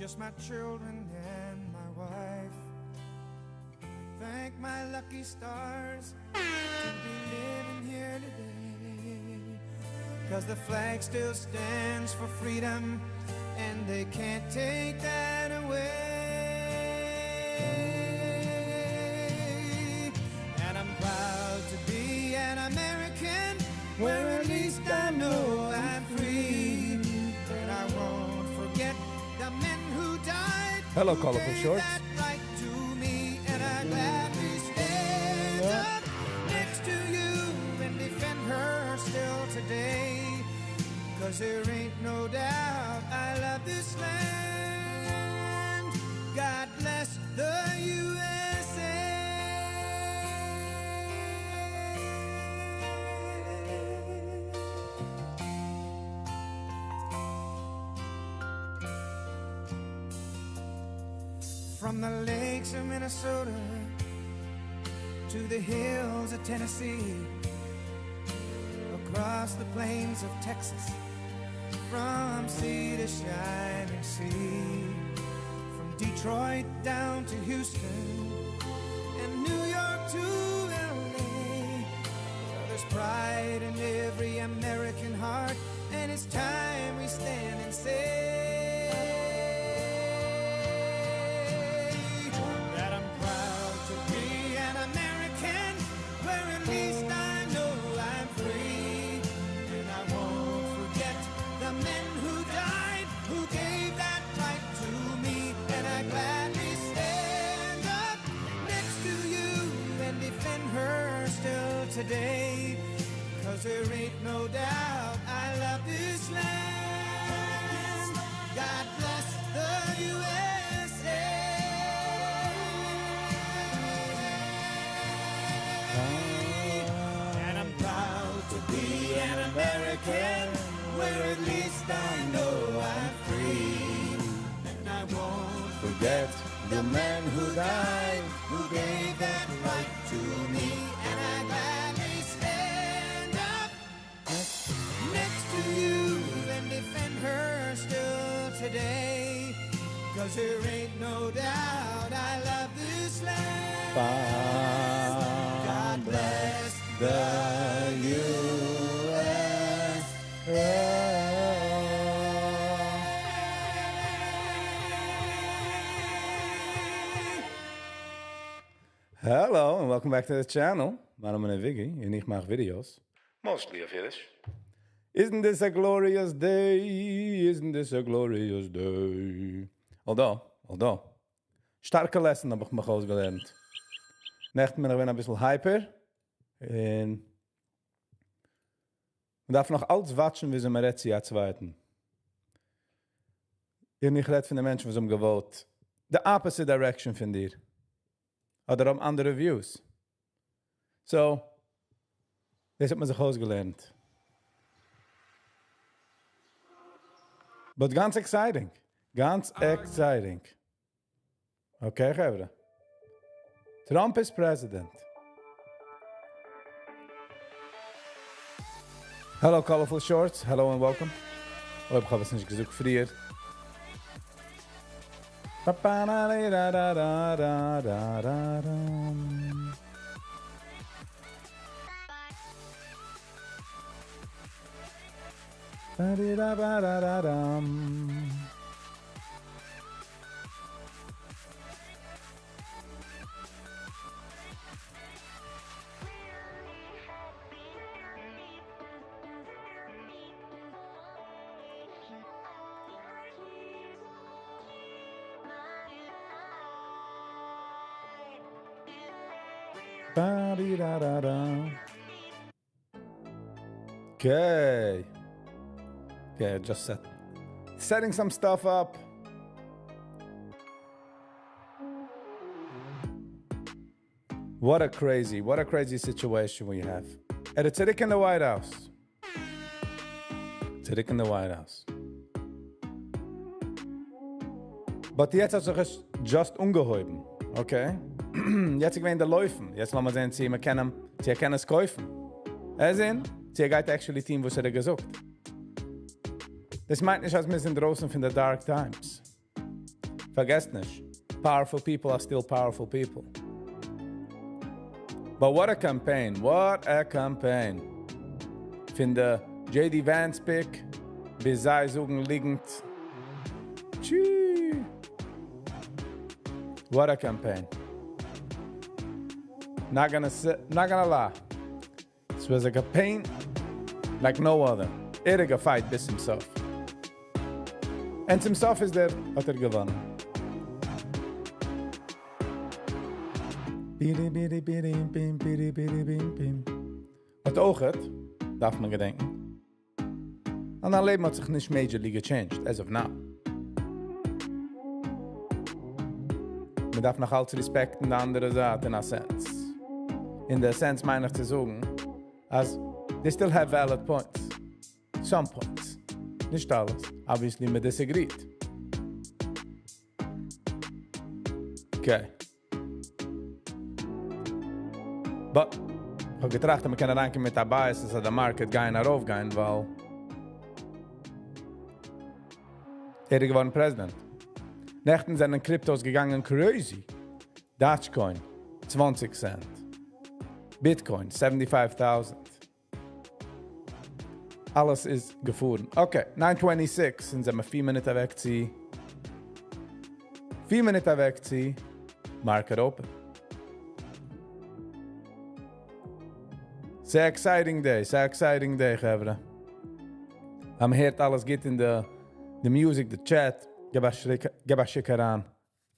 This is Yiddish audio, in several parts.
Just my children and my wife. I thank my lucky stars to be living here today. Cause the flag still stands for freedom and they can't take that away. And I'm proud to be an American where at least I know I'm free. And I won't forget the men who died. Hello, who Colorful gave Shorts. that right to me. And I gladly stand up next to you and defend her still today. Cause there ain't no doubt I love this land. God bless the USA. From the lakes of Minnesota to the hills of Tennessee, across the plains of Texas, from sea to shining sea, from Detroit down to Houston and New York to LA. There's pride in every American heart, and it's time we stand and say that I'm proud to be an American, where at least I know I'm free. And I won't forget the men who died, who gave that right to me. And I gladly stand up next to you and defend her still today. Cause there ain't no doubt I love this land. God bless the USA. And I'm proud to be an American, where at least I know I'm free. And I won't forget the men who died, who gave that right to me. And I gladly stand up next to you and defend her still today. Cause there ain't no doubt I love this land. God bless the USA. Hello and welcome back to the channel. מיין נאמען איז Viggy און איך מאך videos. Mostly אויף Yiddish. Isn't this a glorious day? Isn't this a glorious day? Although, although, שטארקע lesson האב איך מיך אויסגעלערנט. נעכטן בין איך געווען א ביסל hyper. און מען דארף נאך אלץ watch ן, ווי מען רעדט צו א צווייטן. און איך רעד פון די מענטשן, וואס האבן גע vote. The opposite direction פון דיר. אדער האבן אנדערע views. So, דאס האט מען זיך אויסגעלערנט. But גאנץ exciting. גאנץ exciting. Okay, חברה. Trump is president. Hello, Colorful Shorts. Hello and welcome. אויב איך האב עס נישט געזאגט פריער. Okay. Okay, just set setting some stuff up. What a crazy, what a crazy situation we have. ער איז צוריק in the White House. צוריק in the White House. But יעצט האט זיך עס just אנגעהויבן. Okay? יעצט איז געווען די לויפן. יעצט לאמיר זען, צי מען קען אים, צי ער קען עס קויפן. As in, צי ער גייט actually טון, וואס ער האט געזאגט. דאס מיינט נישט, אז מיר זענען דרויסן פון די dark times. פארגעסט נישט, powerful people are still powerful people. But what a campaign, what a campaign. פון די JD Vance pic ביז זיי זאגן ליגנט. טשי. What a campaign. Not gonna not gonna lie. This was a campaign like no other. ער האט גע fight ביז צום סוף. און צום סוף איז דער, האט ער געוואונען. בירי בירי בירים בים בירי בירי בים בים. But אויכעט, דארף מען געדענקען, אז דיין לעבן האט זיך נישט majorly גע changed, as of now. מען דארף נאך אלץ respect ן די אנדערע זייט in a sense. אין די sense מיין איך צו זאגן, אז they still have valid points. Some points. נישט אלעס. Obviously מען disagree ט. Okay. But, איך האב געטראכט, אז מען קען אריינקומען מיט א bias, אז די market גייען ארויפגיין, ווייל ער איז געווארן president. נעכטן זענען cryptos געגאנגען crazy. Dogecoin, 20 cent. Bitcoin, 75,000. אלעס איז געפארן. Okay, 9:26, אונז זענען מיר 4 מינוט אוועק צו 4 מינוט אוועק צו market open. ס'איז exciting day, ס'איז exciting day, חברה. אז מ'הערט אלעס גוט אין די music, די chat. געב א שריק, געב א שיק אריין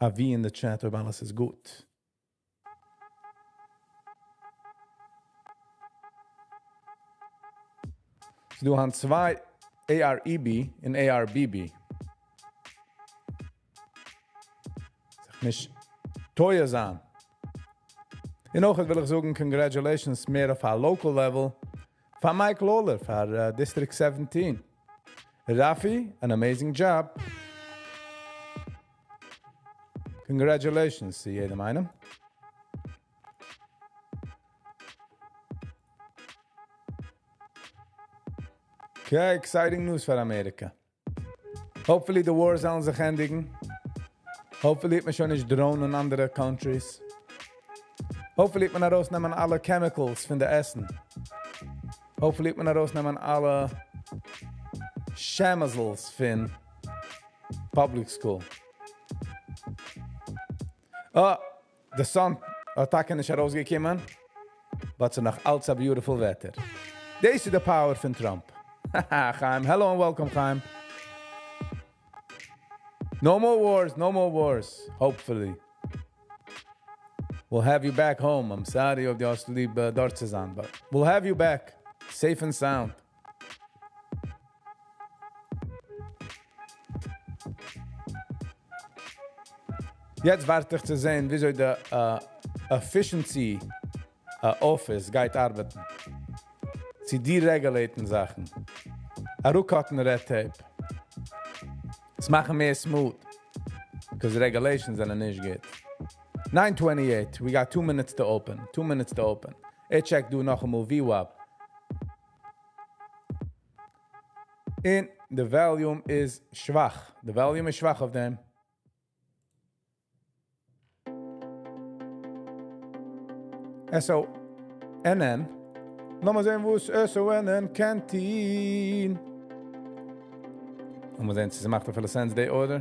א V אין די chat, אויב אלעס איז גוט. ס'דא היינט צוויי AREB און ARBB. זיך נישט טועה זיין. און אויך וויל איך זאגן congratulations מער אויף א local level פאר Mike Lawler פאר District 17. Rafi, an amazing job. Congratulations צו יעדעם איינעם. Okay, exciting news פאר אמעריקע. Hopefully די wars זאלן זיך ענדיגן. Hopefully וועט מען שוין נישט drone אין אנדערע countries. Hopefully וועט מען ארויסנעמען אלע chemicals פון די עסן. Hopefully וועט מען ארויסנעמען אלע שעמעזלס פון public school. אה, די sun האט טאקע נישט ארויסגעקומען, but ס'איז נאך אלץ א beautiful וועטער. דאס איז די power פון Trump. Haha, Chaim. Hello and welcome, Chaim. No more wars, no more wars, hopefully. We'll have you back home. I'm sorry אויב דו האסט ליב דארט צו זיין, but we'll have you back, safe and sound. יעצט ווארט איך צו זען וויאזוי די efficiency office גייט ארבעטן. צו deregulate ן זאכן. אראפ cut ן red tape. עס מאכן מער smooth. Because regulations זענען נישט גוט. 9:28, we got 2 minutes to open. 2 minutes to open. איך check דא נאכאמאל VWAP. און די volume איז שוואך. די volume איז שוואך אויף דעם. SONN. לאמיר זען וואס SONN קען טון. לאמיר זען, צו ס'מאכט אפילו sense די order.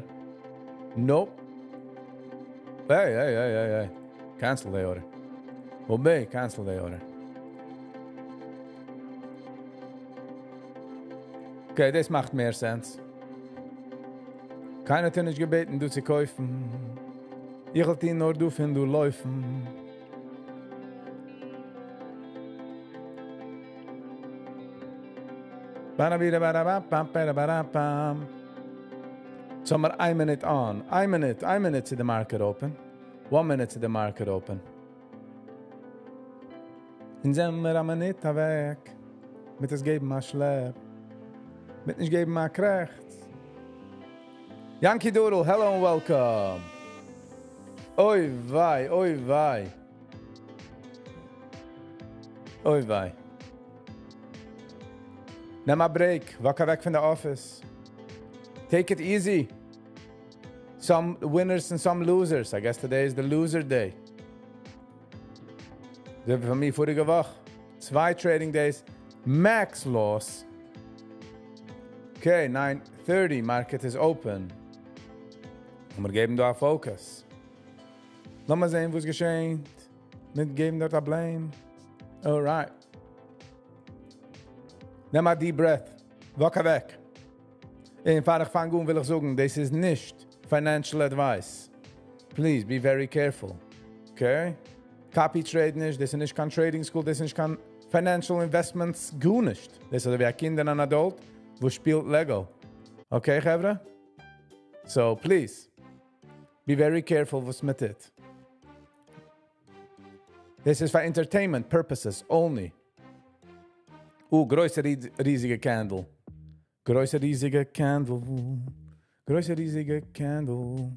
Nope. Hey, hey, hey, hey, hey. Cancel the order. Obey, cancel the order. Okay, דאס מאכט מער sense. קיינער האט נישט געבעטן, דא צו קויפן. איך האלט נאר דא פון דא לויפן. Ba-da-bi-da-ba-da-ba-ba-ba-da-ba-da-bam. So מיר איין מינוט on. איין מינוט, איין מינוט to the market open. 1 minute to the market open. אונז זענען מיר א מינוט אוועק. מיט עס געבן א שלעפ. מיט נישט געבן א קרעכץ. Yankee Doodle, hello and welcome. אוי וויי, אוי וויי. אוי וויי. נעם א break, walk אוועק פון די office. Take it easy. Some winners and some losers. I guess today is the loser day. אזוי ווי פאר מיר פאריגע וואך. צוויי trading days. Max loss. Okay, 9:30, market is open. און מיר געבן דא א focus. לאמיר זען וואס געשעט. מיר געבן דארט א blame. Alright. נעם א deep breath. Walk אוועק. און פאר איך פאנג אן וויל איך זאגן, דאס איז נישט financial advice. Please be very careful. Okay? Copy trade נישט, דאס איז נישט קיין trading school, דאס איז נישט קיין financial investments, גארנישט. דאס איז אזוי ווי א קינד און אן adult וואס שפילט Lego. Okay, חברה? So, please, be very careful וואס מען טוט. This is for entertainment purposes only. גרויסע ריזיגע candle. גרויסע ריזיגע candle. גרויסע ריזיגע candle.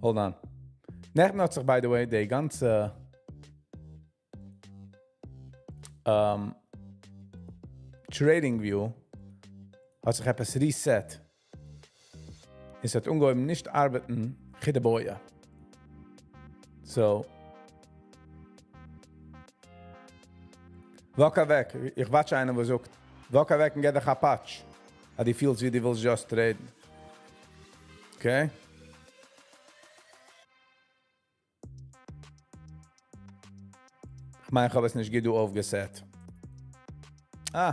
Hold on. נעכטן האט זיך, by the way, די גאנצע TradingView האט זיך עפעס reset. עס האט אנגעהויבן נישט ארבעטן, כדבעי. So, walk אוועק. איך watch איינער וואס זאגט, walk אוועק און גיב דיך א פאטש. אז דו פילסט ווי דו ווילסט just traden. Okay? איך מיין, איך האב עס נישט גוט אויפגעסעט. אה.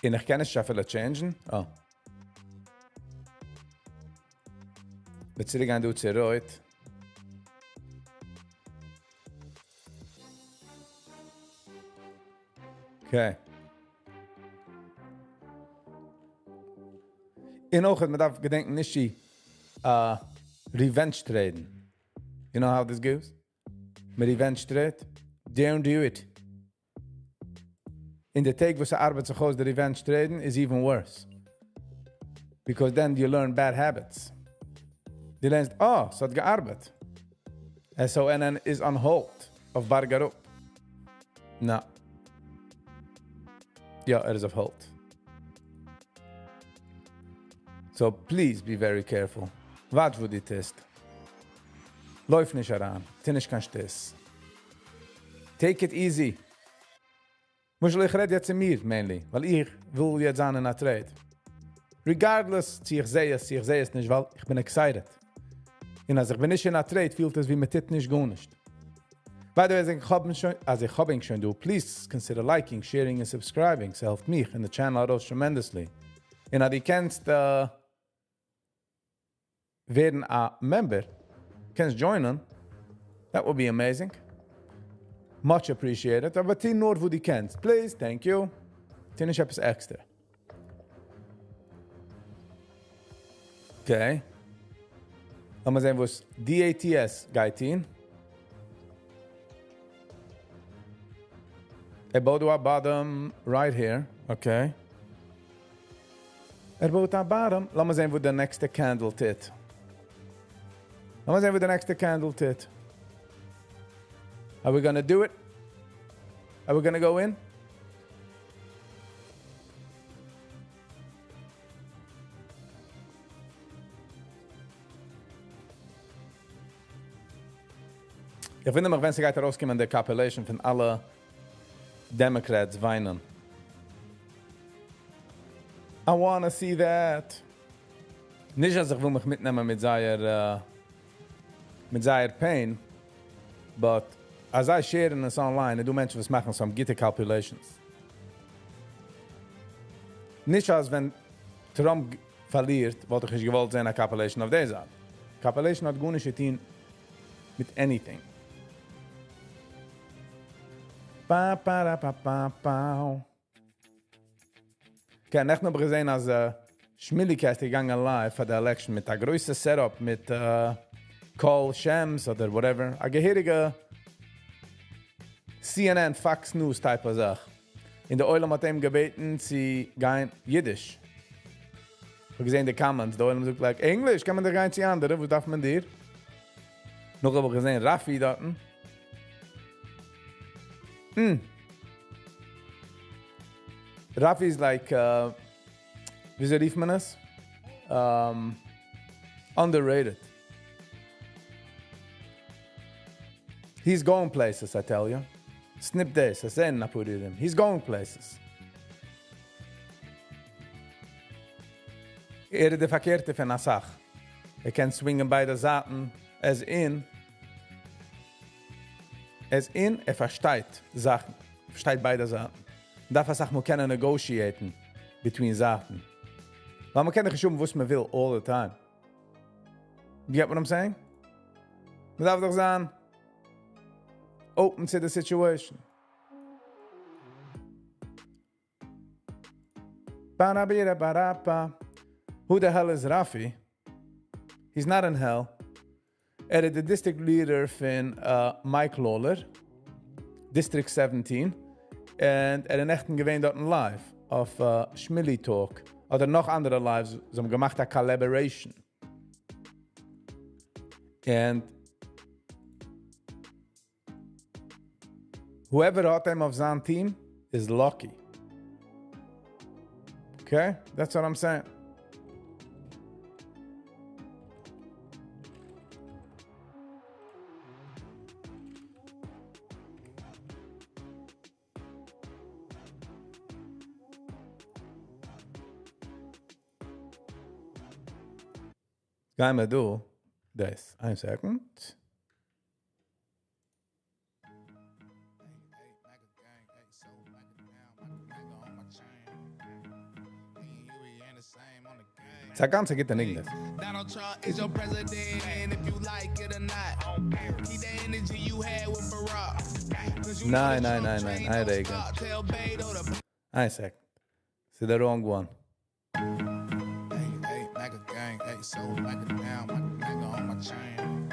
און איך קען נישט אפילו change ן. Oh. מיר צוריקגיין דא צו רויט. Okay. און אויך, מען דארף געדענקען, נישט די revenge traden. You know how this goes? מיט revenge trade? Don't do it. אין די טעג וואס ס'ארבעט זיך אויס, די revenge traden is even worse. Because then you learn bad habits. דו לערנסט, oh, ס'האט געארבעט. SONN is on hold. אויף בארג אראפ. נא. יא, ער איז אויף hold. So please be very careful. Watch וואס דו טוסט. לויף נישט אריין. טו נישט קיין שטות. Take it easy. למשל, איך רעד יעצט צו מיר, mainly, ווייל איך וויל יעצט זיין אין א trade. Regardless, צו איך זע עס, צו איך זע עס נישט, ווייל איך בין excited. און אז איך בין נישט אין א trade, פילט עס ווי מען טוט נישט גארנישט. By the way, אז איך האב ענק שוין דא, please consider liking, sharing and subscribing. ס'העלפט מיך און די channel ארויס tremendously. און אז דו קענסט ווערן א member, קענסט join ען, that would be amazing. Much appreciated. אבער טו נאר וואס דו קענסט. Please, thank you. טו נישט עפעס extra. Okay. לאמיר זען, וואס DATS גייט טון. ער בויט א bottom right here. Okay. ער בויט א bottom. לאמיר זען, וואס די next candle טוט. לאמיר זען, וואס די next candle טוט. Are we gonna do it? Are we gonna go in? איך וואונדער מיך, ווען ס'גייט ארויסקומען די compilation פון אלע Democrats וויינען. I wanna see that. נישט אז איך וויל מיך מיטנעמען מיט זייער pain, but אז זיי share ן עס online, דא מענטשן וואס מאכן some גוטע calculations. נישט אז ווען טראמפ פארלירט, וואלט איך נישט געוואלט זען א compilation אויף די זייט. Compilation האט גארנישט צו טון מיט anything. Pa, pa, ra, pa, pa, pa. Okay, נעכטן האב איך געזען, אז שמיליק איז געגאנגען live פאר די election מיט א גרויסע setup מיט קול שמס אדער whatever. א געהעריגע CNN Fox News type of זאך. און די עולם האט אים געבעטן צו גיין אידיש. איך האב געזען די comments, די עולם זאגט like, English, קען מען דאך גיין צו אנדערע, וואס דארף מען דיר? נאך האב איך געזען Rafi דארטן. Rafi is like, וויאזוי רופט מען עס? Underrated. He's going places, I tell you. Snip דאס, עס זענען אפאר אידן. He's going places. ער איז די פארקערטע פון אסאך. ער קען swing ען ביידע זייטן. ער איז אין. ער איז אין, ער פארשטייט זאכן. ער פארשטייט ביידע זייטן. מ'דארף אסאך מאל קענען negotiate ן between זייטן. ווייל מ'קען דאך נישט האבן וואס מ'וויל all the time. You get what I'm saying? מ'דארף דאך זיין open צו די situation. באראביראבאראפא. Who the hell is Rafi? He's not in hell. ער איז די district leader פון Mike Lawler, District 17, און ער איז נעכטן געווען דארטן live אויף Shmily Talk אדער נאך אנדערע lives, זיי האבן געמאכט א collaboration. And whoever האט אים אויף זיין team is lucky. Okay, that's what I'm saying. גיימער דא דאס. איין second. ס'איז א גאנץ א גוטע ניגון דאס. ניין ניין ניין ניין, איין רגע. איין second. ס'איז די wrong one.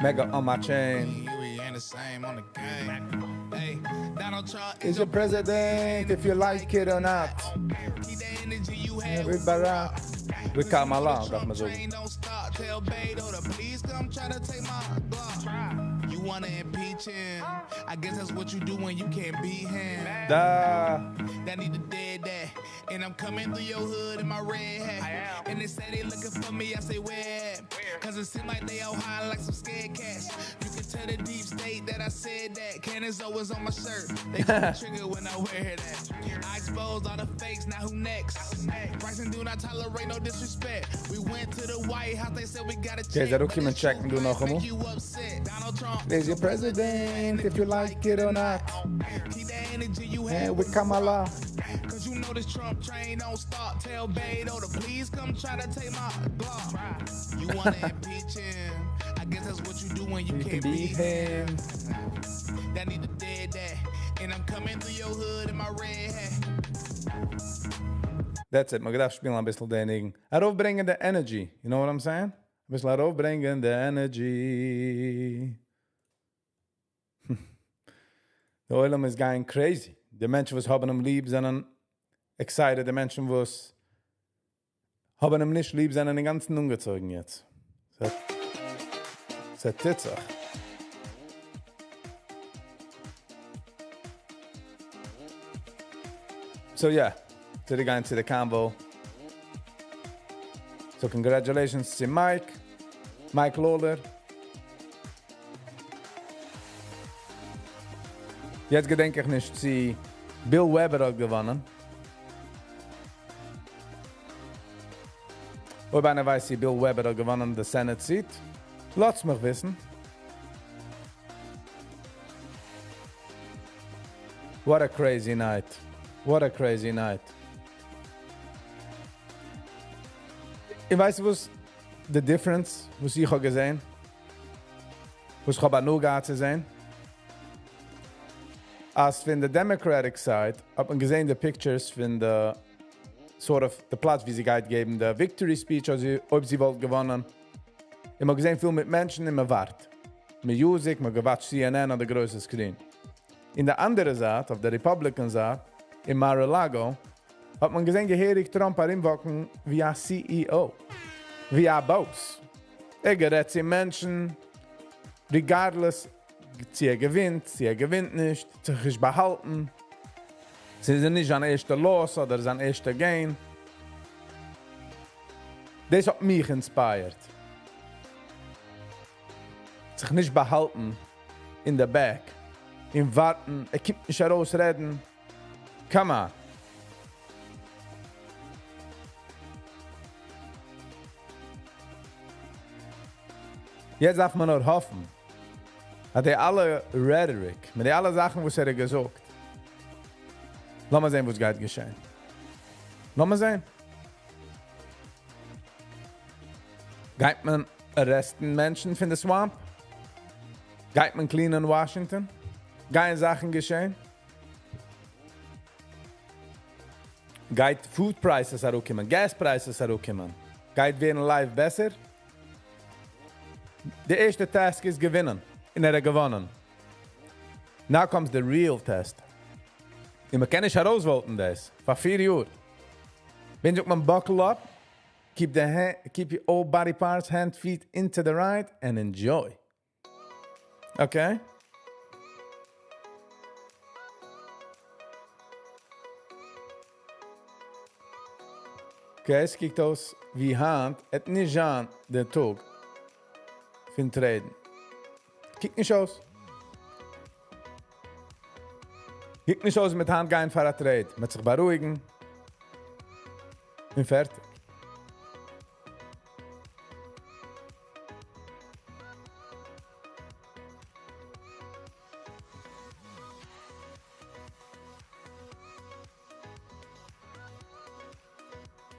MAGA on my chain. Is your president if you like it or not. With Barack. With Kamala, דארף מען זאגן. דא. And I'm coming through your hood in my red hat. And they say they looking for me, I say where at? Cause it seem like they all high like some scared cats. You can tell the deep state that I said that. Cannons always on my shirt. They pull the trigger when I wear that. I exposed all the fakes, now who next? Bryson do not tolerate no disrespect. We went to the White House, they said we gotta check. זיי קומען check ן דא נאכאמאל. There's your president, if you like it or not. Keep that energy you had with Kamala. Cause you know this Trump train don't stop. Tell Beto to please come try to take my Glock. You wanna impeach him? I guess that's what you do when you, You can't can beat beat him. That need to dead that. And I'm coming through your hood in my red hat. That's it. מען דארף שפילן א ביסל די ניגון. ארויפברענגען די energy. You know what I'm saying? א ביסל ארויפברענגען די energy. די עולם איז גיין crazy. די מענטשן וואס האבן אים ליב זענען excited. די מענטשן וואס האבן אים נישט ליב זענען אינגאנצן אנגעצויגן יעצט. ס'טוט זיך. So yeah, צוריקגיין צו די convo. So congratulations צו Mike, Mike Lawler. יעצט געדענק איך נישט צו Bill Weber האט געוואונען. אויב איינער ווייסט צו Bill Weber האט געוואונען די Senate seat, לאזט מיך וויסן. What a crazy night. What a crazy night. איך ווייס וואס the difference וואס איך האב געזען? וואס איך האב נאר געהאט צו זען? אז פון די Democratic side האט מען געזען די pictures פון די sort of די פלאץ ווי זי גייט געבן די victory speech, אז אויב זי וואלט געוואונען. און מ'האט געזען פיל מיט מענטשן און מ'ווארט. Music, מ'האט גע watch ט CNN אויף די גרויסע screen. אין די אנדערע זייט, אויף די Republican זייט, אין Mar-a-Lago, האט מען געזען געהעריג Trump ארומוואק ן ווי א CEO, ווי א boss. ער גערעדט צו מענטשן, regardless צו ער געווינט, צו ער געווינט נישט, זיך נישט באהאלטן. ס'איז נישט זיין ערשטע loss אדער זיין ערשטע gain. דאס האט מיך inspired. זיך נישט באהאלטן in the back און ווארטן, ער קומט נישט ארויס רעדן. Come on. יעצט דארף מען נאר האפן אז די אלע rhetoric, מיט די אלע זאכן וואס ער האט געזאגט, לאמיר זען וואס גייט געשען. לאמיר זען. גייט מען arrest ן מענטשן פון די swamp? גייט מען clean ען Washington? גייען זאכן געשען? גייט food prices אראפקומען? Gas prices אראפקומען? גייט ווערן life בעסער? די ערשטע task איז געווינען. און ער האט געוואונען. Now comes the real test. און מען קען נישט ארויס vote ן דאס. פאר 4 יאר. ווען זאגט מען buckle up, keep your all body parts, hand, feet into the ride and enjoy. Okay? Okay, עס קוקט אויס ווי היינט, וועט נישט זיין דער טאג פון trade ן. קוקט נישט אויס. קוקט נישט אויס מיט היינט גיין פאר א trade. מ'וועט זיך בארואיגן. און פארטיג.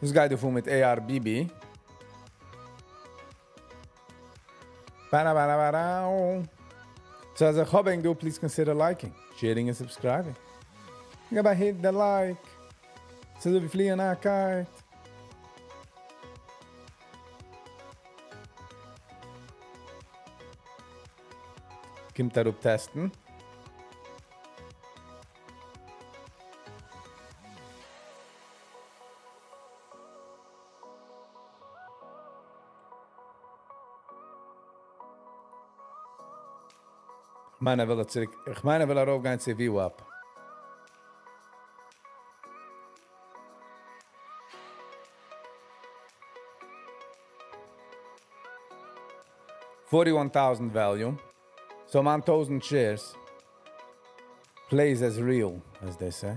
וואס גייט דא פאר מיט ARBB? Bara, bara, bara. So אז איך האב ענק דא, please consider liking, sharing and subscribing. געב א hit the like. אזוי ווי פליען א kite. קומט אראפ test ן. איך מיין, ער וויל צוריק. איך מיין, ער וויל ארויפגיין צו VWAP. 41,000 value. So מיין 1000 shares plays as real, as they say.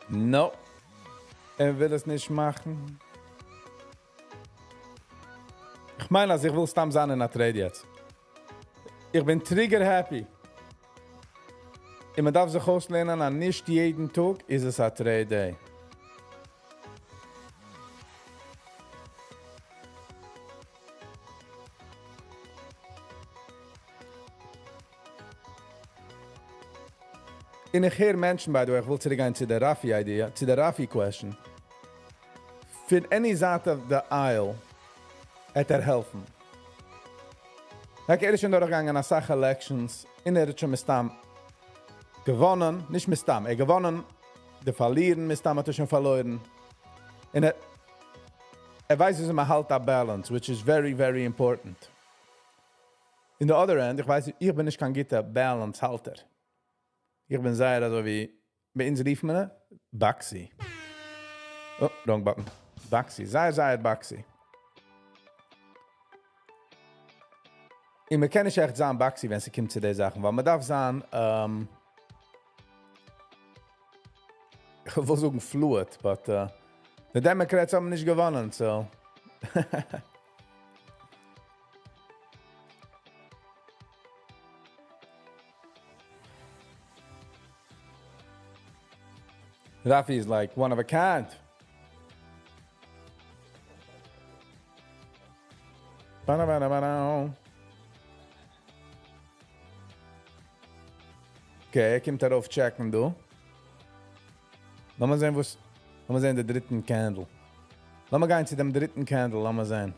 No. ער וויל עס נישט מאכן. איך מיין, אז איך וויל סתם זיין אין א trade יעצט. איך בין trigger happy. און מען דארף זיך אויסלערנען, אז נישט יעדן טאג איז עס א trade day. און איך הער מענטשן, by the way, איך וויל צוריקגיין צו דער Rafi idea, צו דער Rafi question. פון any side of the aisle וועט ער העלפן. Like, ער איז שוין דורכגעגאנגען א סאך elections, און ער האט שוין מסתם געוואונען, נישט מסתם, ער געוואונען, די פארלירן, מסתם האט ער שוין פארלוירן. און ער ווייסט, ווי מען האלט א balance, which is very, very important. In the other end, איך ווייס, איך בין נישט קיין גוטער balance האלטער. איך בין זייער אזוי ווי, ביי אונז רופט מען, boxy. Oh, wrong button. Boxy, זייער, זייער boxy. און מען קען נישט עכט זיין boxy, ווען עס קומט צו די זאכן, ווייל מען דארף זיין, איך וויל זאגן fluid, but the Democrats האבן נישט געוואונען, so. Rafi is like one of a kind. Ba-da, ba-da, ba-da. Okay, ער קומט ארויף check ן דא. לאמיר זען, וואס. לאמיר זען דעם דריטן candle. לאמיר גיין צו דעם דריטן candle, לאמיר זען.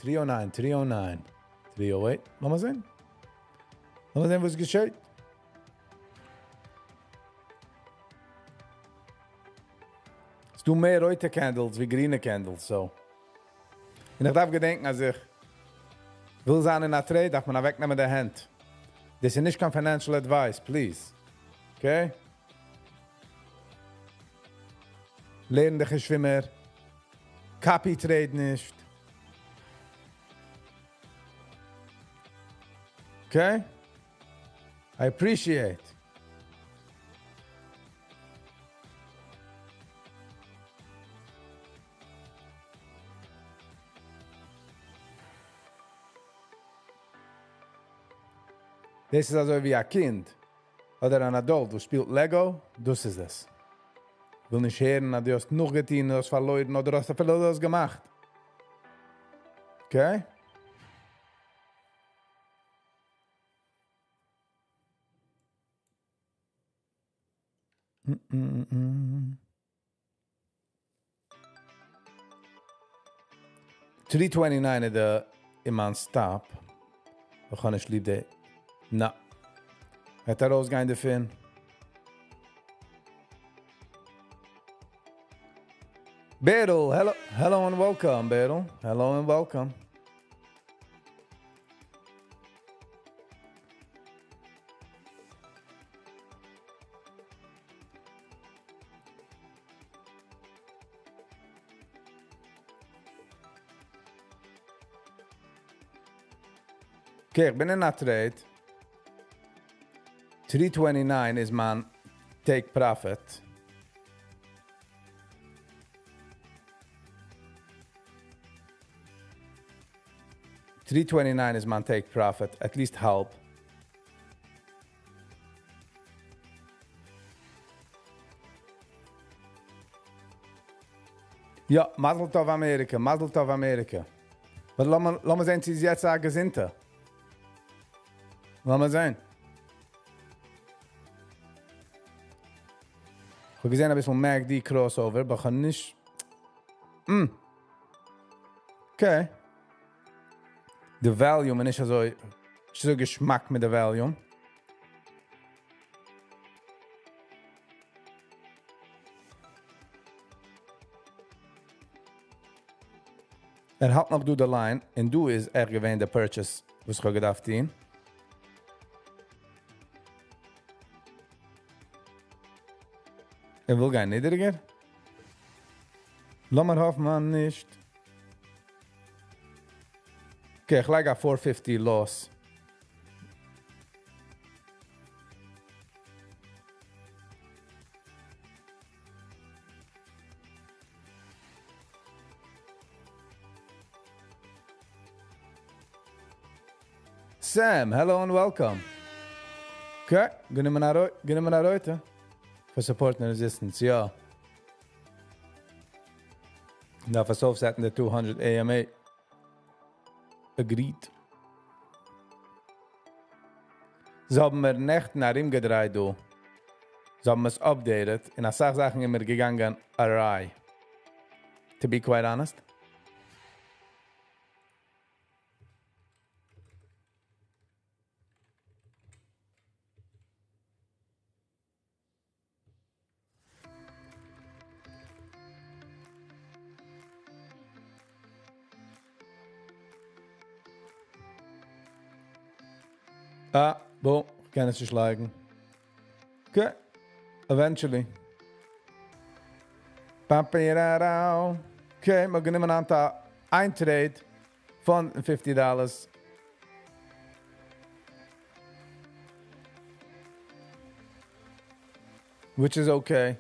309, 309, 308. לאמיר זען. לאמיר זען וואס געשעט. ס'דא מער רויטע candles ווי גרינע candles, so. און איך דארף געדענקען, אז איך וויל זיין אין א trade, דארף מען אוועקנעמען די הענט. דאס איז נישט קיין financial advice, please. Okay? לערן דיך נישט ווי מיר. Copy trade נישט. Okay? I appreciate. דאס איז אזוי ווי א קינד אדער אן adult וואס שפילט Lego, דאס איז עס. וויל נישט הערן, אז דו האסט נאכגעטון, דו האסט פארלוירן אדער האסט אפילו דאס געמאכט. Okay? 329 איז די אין מיין stop. איך האב נישט ליב די. נא. וועט ארויסגיין דערפון. Berel, hello, hello and welcome, Berel. Hello and welcome. Okay, איך בין אין א trade. 329 איז מיין take profit. 329 איז מיין take profit, at least האלב. יא, מזל טוב אמעריקע, מזל טוב אמעריקע. אבער לאמיר זען, צי איז יעצט א געזונטע. לאמיר זען. איך האב געזען א ביסל MACD crossover, אבער איך האב נישט. Okay. די volume איז נישט אזוי געשמאק מיט די volume. ער האלט נאך דא די line, און דא איז ער געווען די purchase, וואס איך האב געדארפט טון. ער וויל גיין נידעריגער? לאמיר האפן נישט. Okay, איך לייג א 450 loss. Sam, hello and welcome. Okay, גענומען א רויטע. For support and resistance, יא. דארף עס אויפסעטן די 200 AMA. Agreed. זיי האבן מיר נעכטן ארומגעדרייט דא. זיי האבן עס updated און א סאך זאכן איז מיר געגאנגען awry. To be quite honest. Ah, בוא, קען עס נישט לייגן. Okay, eventually. Okay, מיר גענומען אן איין trade פון $50. Which is okay.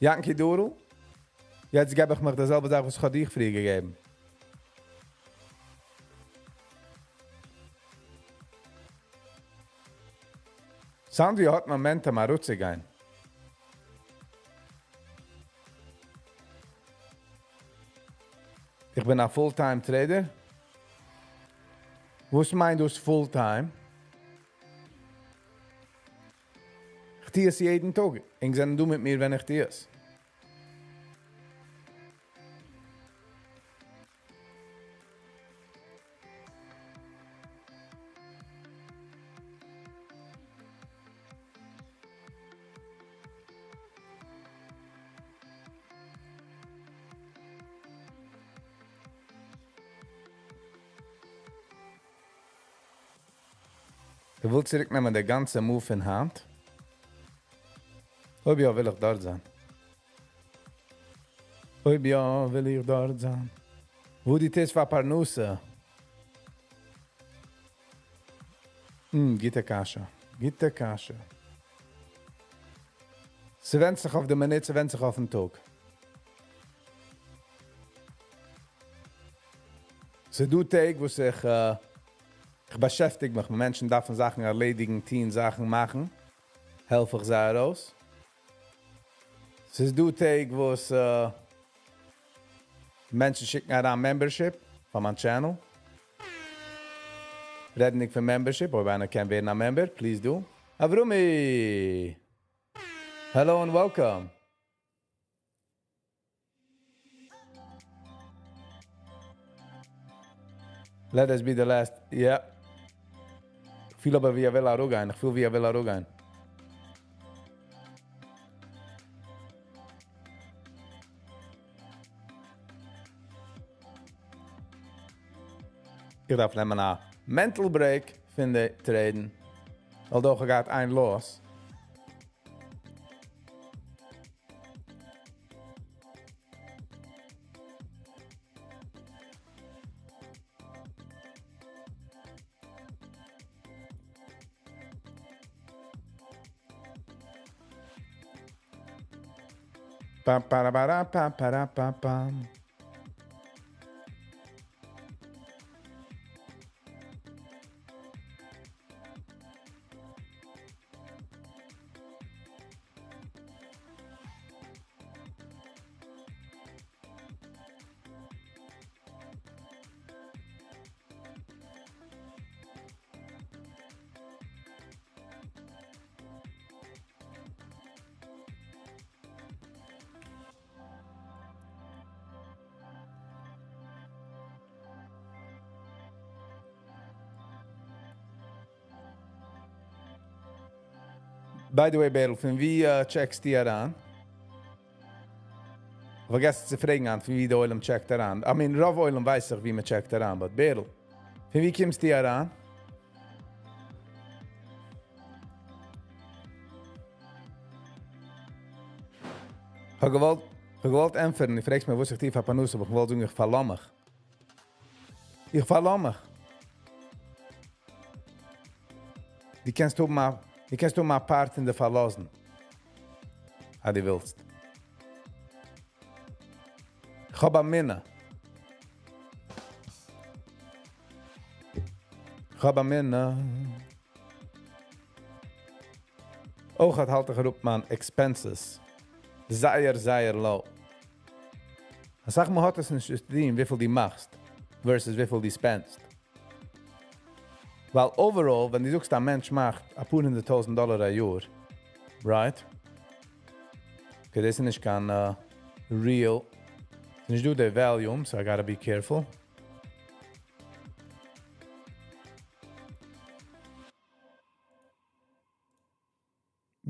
Yankee Doodle. יעצט געב איך מיר די זעלבע זאך, וואס איך האב דיר פריער געגעבן. Sound ווי האט momentum ארויפצוגיין. איך בין א full-time trader. וואס מיינט דאס full-time? טו עס יעדן טאג. ענק זענען דא מיט מיר ווען איך טו עס. איך וויל צוריק נעמען די גאנצע move פון היינט. אויב יא וויל איך דארט זיין. אויב יא וויל איך דארט זיין. וואו דו טוסט פאר פרנסה? גוטע קשיא. גוטע קשיא. ס'ווענדט זיך אויף די מינוט, ס'ווענדט זיך אויפן טאג. ס'דא טעג וואס איך איך באשעפטיג מיך מיט מענטשן דארפן זאכן ערלעדיגן, טון זאכן, מאכן, העלף איך זיי ארויס. ס'איז דא טעג וואס מענטשן שיקן אריין membership פאר מיין channel. רעדנדיג פון membership, אויב איינער קען ווערן א member, please do. אברומי! Hello and welcome! Let us be the last, yeah. איך פיל אבער ווי ער וויל אראפגיין, איך פיל ווי ער וויל אראפגיין. איך דארף נעמען א mental break פון די trade ן. Although איך האב געהאט איין loss. Pa pa pa pa pa pa pa. By the way, בערל, פון ווי check סטו אריין? פארגעסן צו פרעגן אן פון ווי די עולם check ט אריין. I mean, רוב עולם ווייס איך ווי מען check ט אריין, but בערל, פון ווי קומסטו אריין? כ'האב געוואלט, כ'האב געוואלט ענטפערן, דו פרעגסט מיר וואס איך טו פאר פרנסה, אבער כ'וואלט זאגן איך פארלאז מיך. איך פארלאז מיך. דו קענסט האבן א, דו קענסט האבן א part אין די פארלאזן. אז דו ווילסט. איך האב א מינע. איך האב א מינע. אויך האלט איך אראפ מיין expenses. זייער, זייער low. אסאך מאל האט עס נישט צו טון וויפיל דו מאכסט versus וויפיל דו spend סט. ווייל overall, ווען דו זאגסט א מענטש מאכט אפאר הונדערט טויזנט דאלאר א יאר, right? Okay, דאס איז נישט קיין real. ס'איז נישט דא די volume, so I gotta be careful.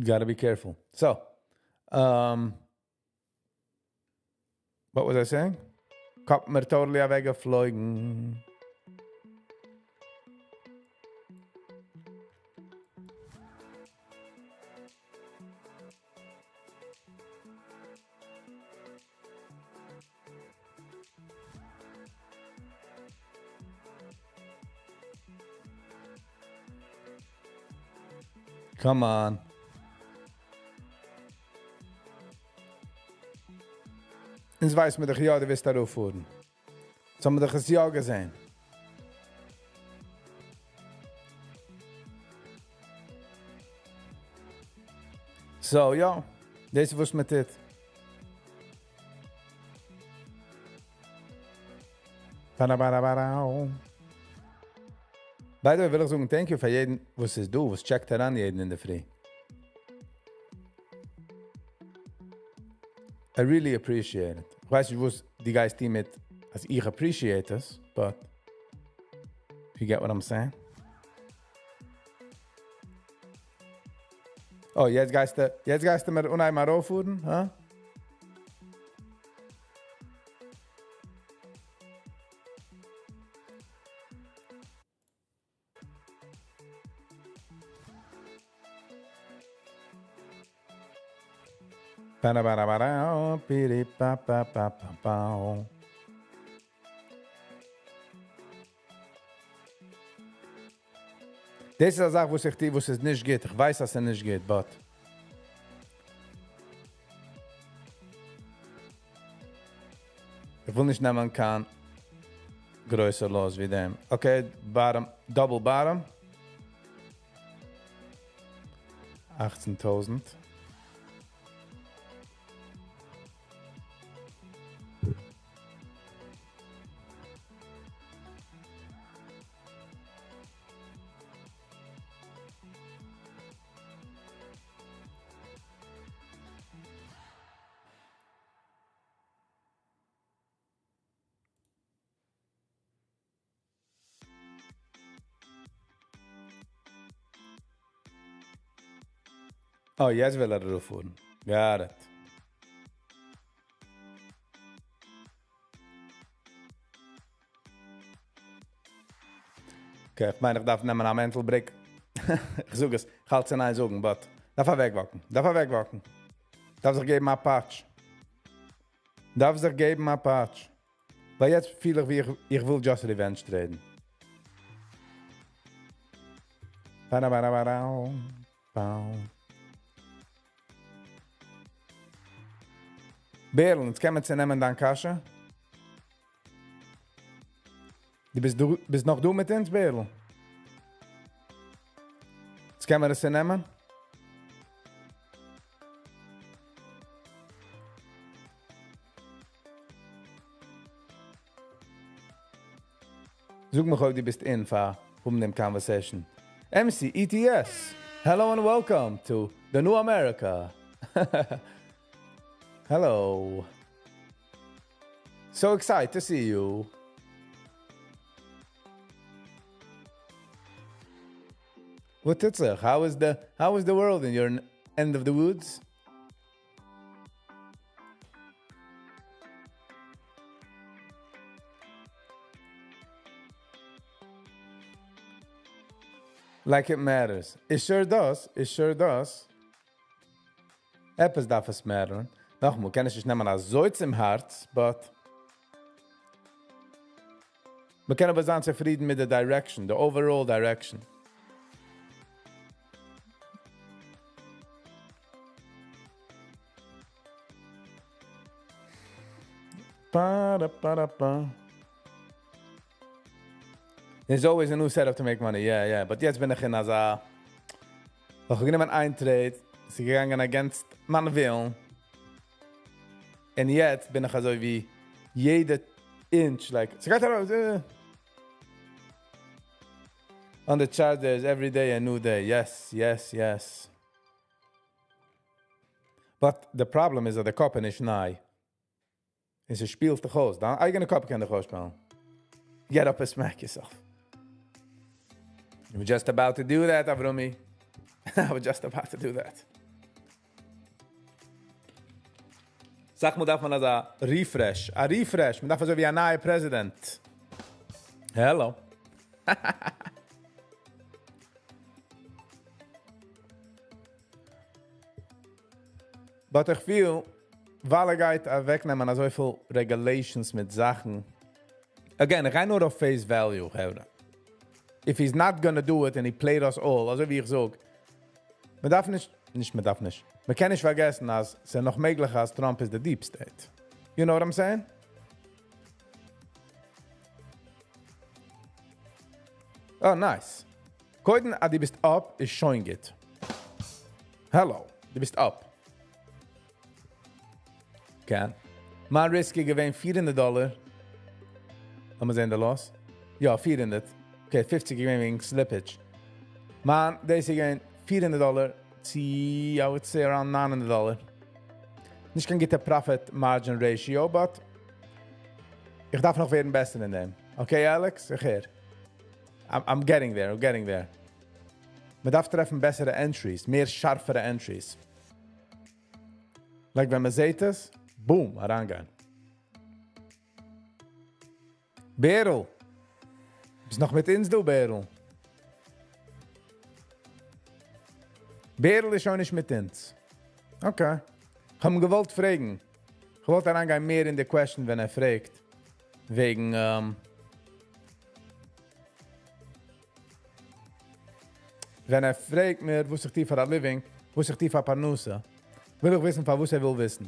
Gotta be careful. So, what was I saying? קאפ מיר totally אוועקגעפלויגן. Come on. אונז ווייסט מען דאך יא, דו וועסט ארויפפארן. דאס האבן מיר דאך עס יא געזען. So, יא, דאס איז וואס מען טוט. Ba-da-ba-da-ba-da. By the way, וויל איך זאגן, thank you פאר יעדן, וואס איז דא, וואס check ט אריין יעדן אינדערפרי. I really appreciate it. איך ווייס נישט וואס דו גייסט טון מיט אז איך appreciate עס, but you get what I'm saying? Oh, יעצט גייסטו, יעצט גייסטו מיר אנהייבן ארויפפארן, הא? דאס איז א זאך וואס איך טו וואס איז נישט גוט, איך ווייס אז ס'איז נישט גוט, but איך וויל נישט נעמען קיין גרויסע loss ווי דעם. Okay, bottom, double bottom. 18,000. Oh, יעצט וויל ער ארויפפארן. Got it. Okay, איך מיין, איך דארף נעמען א mental break. איך זאג עס, איך האלט עס אין איין זאגן, but דארף אוועק walk ן, דארף אוועק walk ן. דארף זיך געבן א פאטש. דארף זיך געבן א פאטש. ווייל יעצט פיל איך ווי איך, איך וויל just revenge trade ן. Ba-da-ba-da-ba-dau, bau. בערל, יעצט קען מען צונעמען דיין קשיא? דו ביסט, דו ביסט נאך דא מיט אונז, בערל? יעצט קען מען עס צונעמען? זאג מיר אויב דו ביסט in פאר האבן דעם conversation. MC ETS, hello and welcome to the new America. Hello. So excited to see you. וואס טוט זיך? How is the world in your end of the woods? Like it matters. It sure does. It sure does. עפעס דארף עס matter. נאכאמאל, קען איך נישט נעמען אזוי צום הארץ, but מען קען אבער זיין צופרידן מיט די direction, the overall direction. Pa, da, pa, da, pa. There's always a new setup to make money. Yeah. But יעצט בין איך אין אזא. איך האב גענומען איין trade, ס'איז געגאנגען against מיין ווילן. און יעצט בין איך אזוי ווי יעדע inch, like, ס'גייט ארויס. On the chart there's every day a new day. Yes. But the problem is that the קאפ איז נישט ניי. און ס'שפילט דיך אויס. דיין אייגענע קאפ קען דיך אויסשפילן. Get up and smack yourself. You were just about to do that, Avrumi. I was just about to do that. זאג מאל, דארף מען אזא refresh. א refresh. מען דארף אזוי ווי א נייע president. Hello. But איך פיל, ווייל ער גייט אוועקנעמען אזוי פיל regulations מיט זאכן. Again, איך גיי נאר אויף face value, חברה. If he's not gonna do it and he played us all, אזוי ווי איך זאג, מען דארף נישט, נישט מען דארף נישט, מען קען נישט פארגעסן, אז עס איז נאך מעגליך, אז Trump איז the deep state. You know what I'm saying? Oh, nice. קודם, אז דו ביסט up, איז שוין גוט. Hello, דו ביסט up. Okay. מיין risk איז געווען 400 דאלאר. לאמיר זען די loss. יא, 400. Okay, 50 געווען וועגן slippage. מיין, דאס איז געווען 400 דאלאר. צו, I would say around 900 דאלאר. נישט קיין גוטע profit margin ratio, but איך דארף נאך ווערן בעסער אין דעם. Okay, Alex? איך הער. I'm getting there, I'm getting there. מען דארף טרעפן בעסערע entries, מער שארפערע entries. Like ווען מען זעט עס, boom, אריינגיין. בערל! ביסט נאך מיט אונז דא, בערל? בערל איז שוין נישט מיט אונז. Okay. איך האב אים געוואלט פרעגן. איך וואלט אריינגיין מער אין די question ווען ער פרעגט. וועגן, ווען ער פרעגט מיר, וואס איך טו פאר א living, וואס איך טו פאר פרנסה, וויל איך וויסן, פארוואס ער וויל וויסן.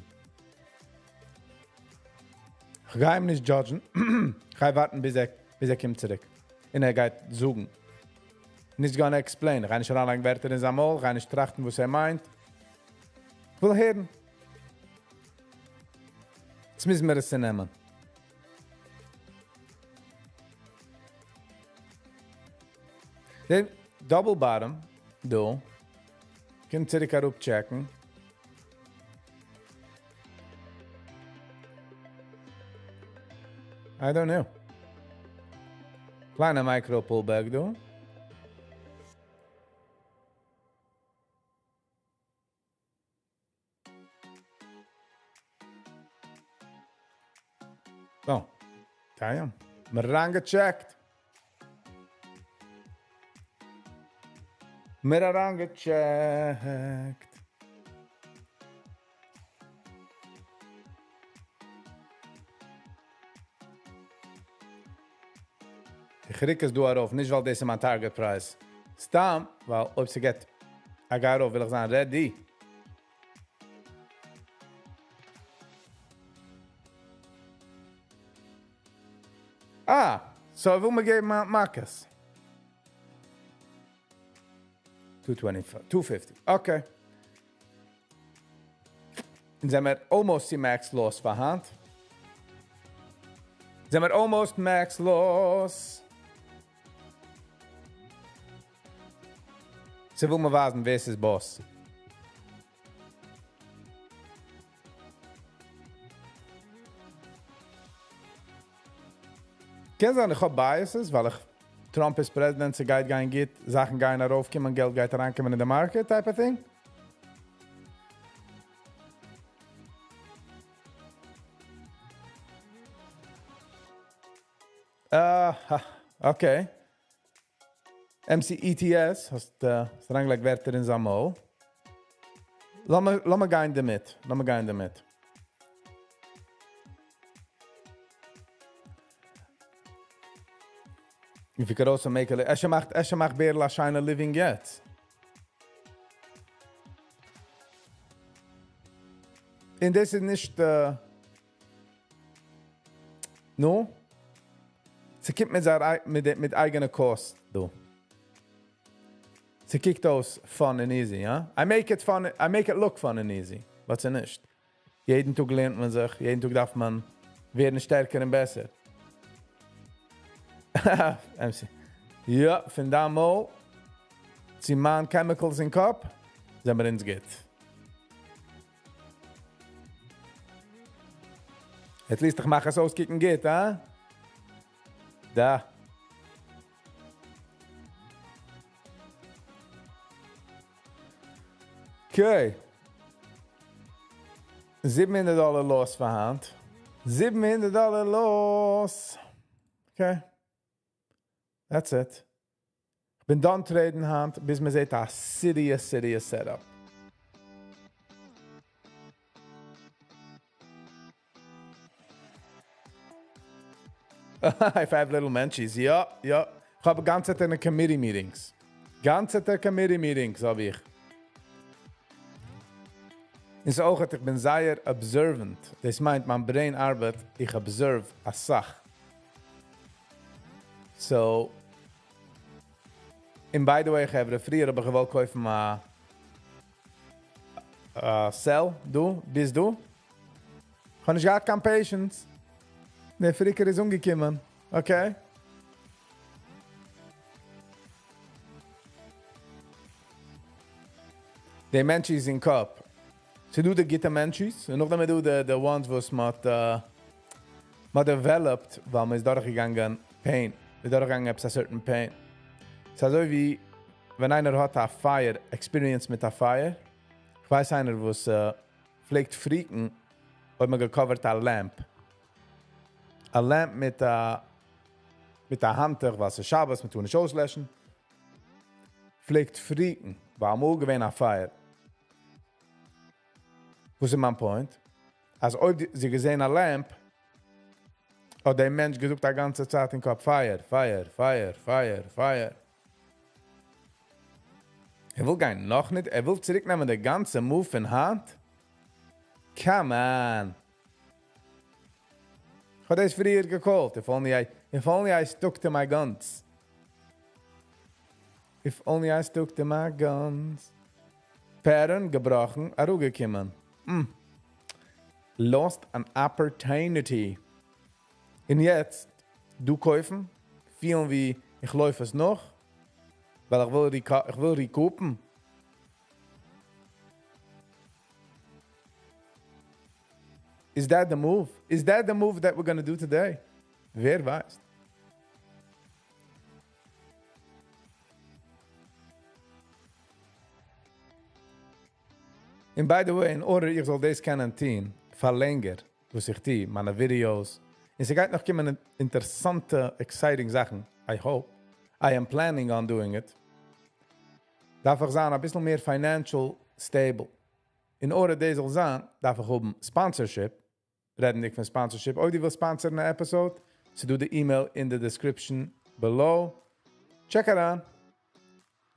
איך גיי אים נישט judge ן. איך גיי ווארטן, ביז ער קומט צוריק. און ער גייט זאגן. נישט gonna explain. איך גיי נישט אריינלייגן ווערטער אין זיין מויל, איך גיי נישט טראכטן, וואס ער מיינט. איך וויל הערן. יעצט מוזן מיר עס נעמען. Then, double bottom, דא. קומט צוריק אראפ check ן. I don't know. קליינע micro pullback דא. Oh, damn. מיר אריינגעcheckt. מיר אריינגעcheckt. איך רוק עס דא ארויף, נישט ווייל דאס איז מיין target price. סתם, ווייל אויב ס'גייט א גיי ארויף, וויל איך זיין ready. Ah, so ער וויל מיר געבן מכות. 225, 250. Okay. און זענען מיר almost די max loss פאר היינט. זענען מיר almost max loss. זי וויל מיר ווייזן, ווער ס'איז boss. קען זיין, איך האב biases, ווייל איך Trump איז president, ס'גייט גיין גוט, זאכן גייען ארויפקומען, געלט גייט אריינקומען אין די market, type of thing. Okay. MCETS, האסט אריינגעלייגט ווערטער אין זיין מויל. לאמיר גיין דערמיט. לאמיר גיין דערמיט. If you could also make a אפשר מאכט בערל א שיינע living יעצט. און דאס איז נישט, no? ס'קומט מיט, זיין, מיט אייגענע cost, דא. ס'קוקט אויס fun and easy, יא? I make it fun, I make it look fun and easy. But ס'איז נישט. יעדן טאג לערנט מען זיך, יעדן טאג דארף מען ווערן שטערקער און בעסער. MC. יא, פון דיין מויל צו מיין chemicals אין קאפ, זענען מיר אונז גוט. At least איך מאך עס אויסקוקן גוט, הא? דא. Okay. 700 דאלאר loss פאר היינט. 700 דאלאר loss. Okay. That's it. איך בין done trade ן היינט, ביז מען זעט א serious, serious setup. If I have little menchies, יא. איך האב גאנצע צייט committee meetings. גאנצע צייט committee meetings האב איך. איז אויך, איך בין זייער observant. דאס מיינט, מיין brain ארבעט, איך observe א סאך. So, and by the way, איך האב פריער האב איך געוואלט קויפן א sell, דא, ביז דא. איך האב נישט געהאט קיין patience. דער פריקער איז אנגעקומען. Okay. די מענטש איז אין קאפ. ס'איז דא די גוטע מענטשיס, און נאכדעם איז דא די די ones וואס מ'האט מ'האט developed ווייל מ'איז דורכגעגאנגען pain, מ'איז דורכגעגאנגען עפעס א certain pain. ס'איז אזוי ווי ווען איינער האט א פייער, experience מיט א פייער, כ'ווייס איינער וואס פלעגט freak ן אויב מ'האט גע cover ט א lamp, א lamp מיט א מיט א האנטוך ווייל ס'איז שבת מ'טאר נישט אויסלעשן, פלעגט freak ן ווייל אמאל געווען א פייער. וואס איז מיין point? אז אויב זי האט געזען א lamp האט דער מענטש געזאגט א גאנצע צייט אין קאפ פייער פייער פייער פייער פייער. ער וויל גיין נאך ניט ער וויל צוריק נעמען די גאנצע move פון היינט? Come on! כ'האב דאס פריער גע call ט, if only I, if only I stuck to my guns. If only I stuck to my guns. Pattern געבראכן, אראפגעקומען. Mm. Lost an opportunity. און יעצט, דא קויפן, פילן ווי איך לויף עס נאך, ווייל איך וויל איך וויל recoup ן. Is that the move? Is that the move that we're gonna do today? ווער ווייסט? און by the way, in order איך זאל דאס קענען טון פאר לענגער, וואס איך טו, מיינע videos, און ס'גייט נאך קומען אינטערעסאנטע, exciting זאכן, I hope, I am planning on doing it, דארף איך זיין אביסל מער financial stable. In order דאס זאל זיין, דארף איך האבן sponsorship, רעדנדיג פון sponsorship, אויב דו ווילסט sponsor ן א episode, ס'דא די אימעיל אין די description below. Check אריין.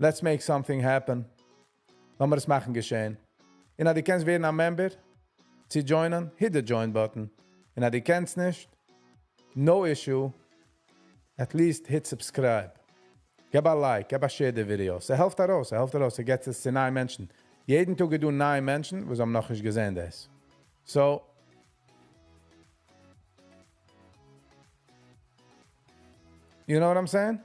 Let's make something happen. לאמיר עס מאכן געשען. און אז דו קענסט ווערן א member, צו join ען, hit the join button. און אז דו קענסט נישט, no issue, at least hit subscribe. געב א like, געב א share די ווידיאו. ס'העלפט ארויס, ס'העלפט ארויס, ס'געט עס צו נייע מענטשן. יעדן טאג איז דא נייע מענטשן וואס האבן נאכנישט געזען דאס. So, you know what I'm saying?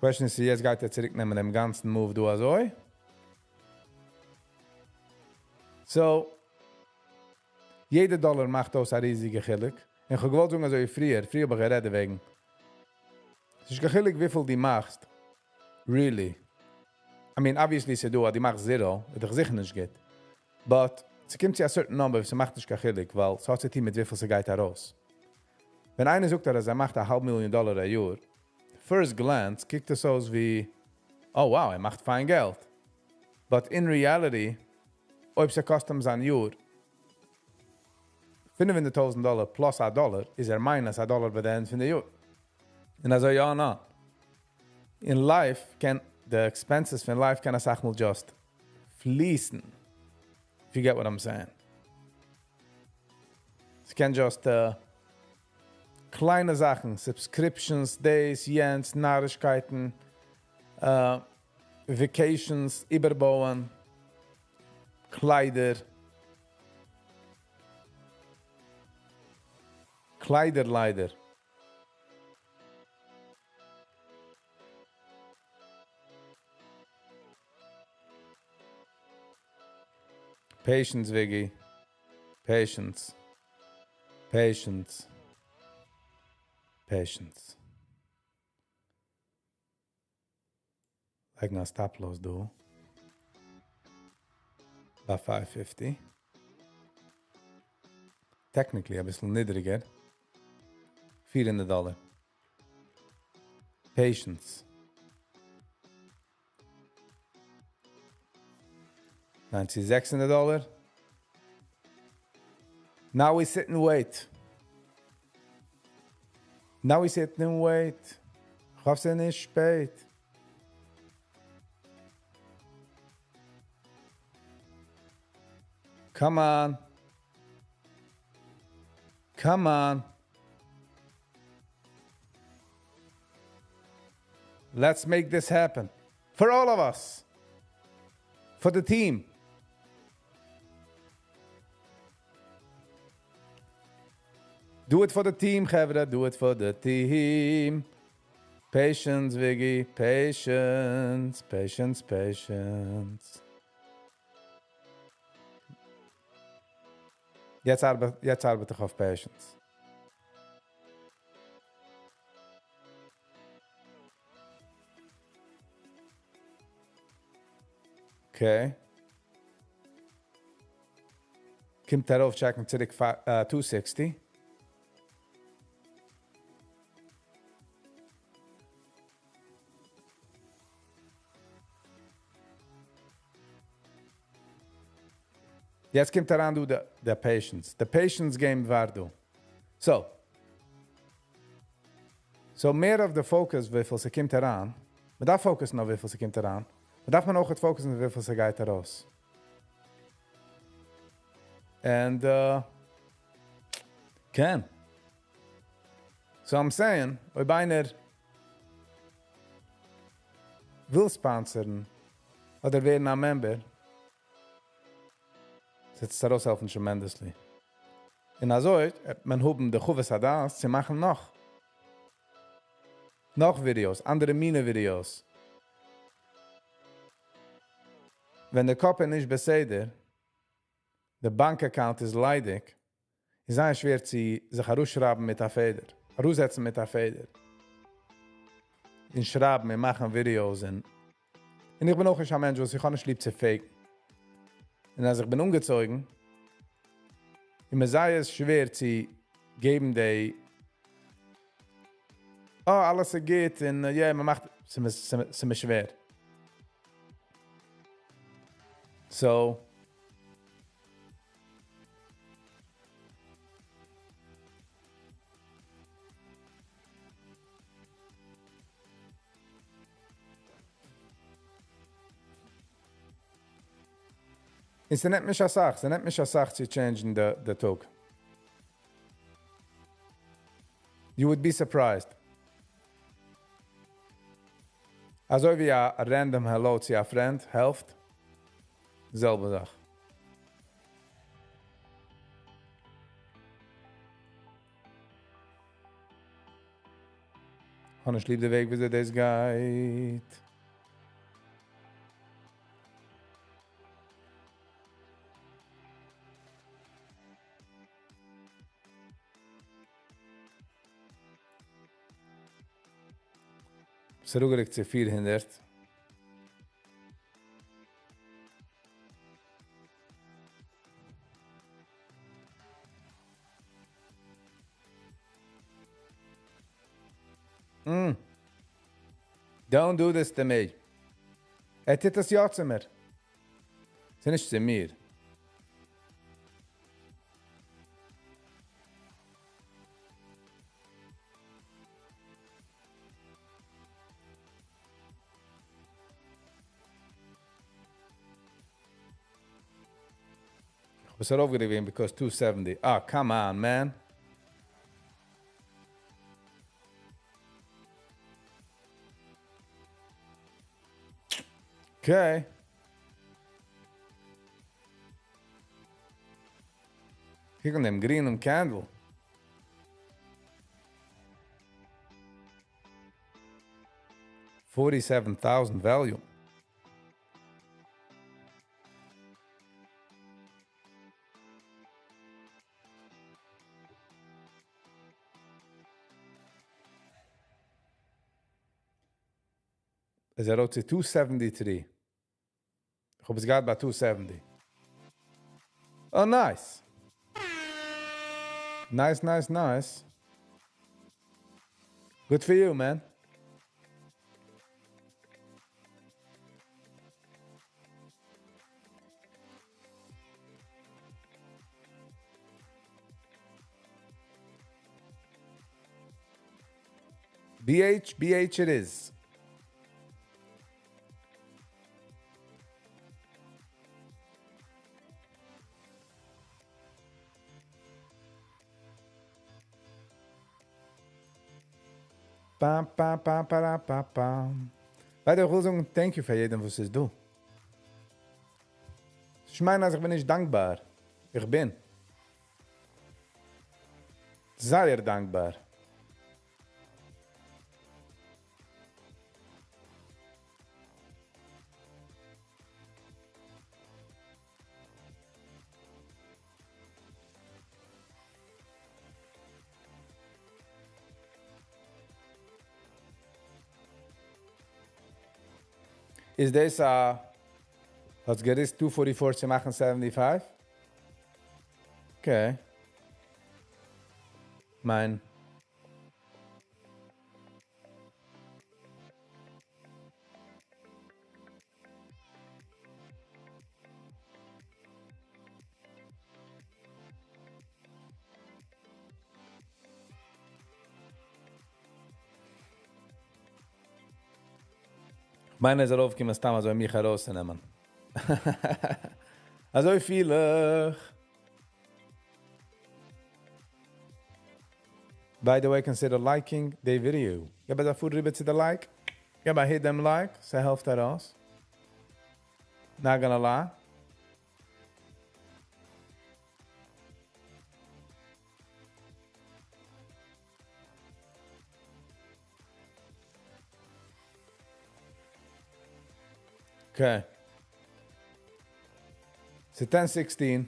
Question איז צו יעצט גייט ער צוריק נעמען דעם גאנצן move דא אזוי. So, יעדע דאלער מאכט אויס א ריזיגע חילוק. און כ'האב געוואלט זאגן אזוי ווי פריער, פריער האב איך גערעדט דערוועגן. ס'איז נישט קיין חילוק וויפיל דו מאכסט, really. I mean, obviously ס'איז דא אז דו מאכסט zero, איז דאך זיכער נישט גוט. But, ס'קומט צו א certain number וואס ס'מאכט נישט קיין חילוק, ווייל ס'האט צו טון מיט וויפיל ס'גייט ארויס. ווען איינער זאגט אז ער מאכט א האלב מיליאן דאלער א יאר, first glance קוקט עס אויס ווי, oh wow, ער מאכט פיין געלט. But in reality, אויב ס'קאסט אים זיין יאר 500,000 דאלער plus א דאלער, איז ער minus א דאלער ביי די ענדע פון די יאר. און אזוי יא נא. אין life קען די expenses פון life קען אסאך מאל just פליסן. If you get what I'm saying. ס'קען just קליינע זאכן, subscriptions, דאס, יענץ, נארישקייטן, vacations, איבערבויען, קליידער. קליידער ליידער. Patience, Viggy. Patience. Patience. Patience. לייגן א stop loss דא. ביי 550. Technically א ביסל נידריגער. 400 דאלער. Patience. 90, 600 דאלער. Now we sit and wait. Now we sit and wait. כ'האף ס'איז נישט שפעט. Come on. Come on. Let's make this happen. For all of us. For the team. Do it for the team, חברה, do it for the team. Patience, Viggy, patience, patience, patience. יעצט ארבעט, יעצט ארבעט איך אויף patience. Okay. קומט ארויף check ן צוריק 260. יעצט קומט אריין דא די patience. די patience game ווארט דא. So. So מער אויף די focus וויפיל ס'קומט אריין. מ'דארף focus ן אויף וויפיל ס'קומט אריין. מ'דארף מען אויך focus ן אויף וויפיל ס'גייט ארויס. And קען. So I'm saying, אויב איינער וויל sponsor ן אדער ווערן א member, ס'וועט ארויסהעלפן tremendously. און אזוי וועט מען האבן די חוות הדעת צו מאכן נאך. נאך videos, אנדערע מינע videos. ווען דער קאפ איז נישט בסדר, די bank account איז ליידיג, איז זייער שווער צו זיך ארויסשרייבן מיט א פעדער, ארויסזעצן מיט א פעדער. און שרייבן און מאכן videos און און איך בין אויך נישט א מענטש וואס איך האב נישט ליב צו fake ן. און אז איך בין אנגעצויגן, איז מיר זייער שווער צו געבן די, אה, אלעס איז גוט און yeah, מען מאכט, ס'איז מיר שווער. So, און ס'נעמט נישט אסאך, ס'נעמט נישט אסאך צו change ן די טאג. You would be surprised. אזוי ווי א random hello צו א friend העלפט, זעלבע זאך. האב נישט ליב די וועג וויאזוי דאס גייט. ס'אראפגערוקט צו 400. Don't do this to me. ער טוט עס יא צו מיר. ס'איז נישט צו מיר. איך האב עס ארויפגערוקט because 270. Ah, come on, man. Okay. קוק אן דעם גרינעם candle. 47,000 value. איז ער ארויף צו 273. איך האב עס געהאט ביי 270. Oh, nice. Nice, nice, nice. Good for you, man. BH, BH it is. Pam, pam, pam, para, pam, pam. ווייטער, איך וויל זאגן, thank you פאר יעדעם, וואס איז דא. איך מיין, אז איך בין נישט דאנקבאר. איך בין. זייער דאנקבאר. איז דאס א האט געריסט 244 צו מאכן 75? Okay. מיין מיין איז ארויפגעקומען סתם אזוי מיך ארויסצונעמען. אזוי פיל איך. By the way, consider liking the video. גיב א פאר אריבער צו די like. גיב א hit דעם like, ס'העלפט ארויס. Not gonna lie. Okay. So 10-16.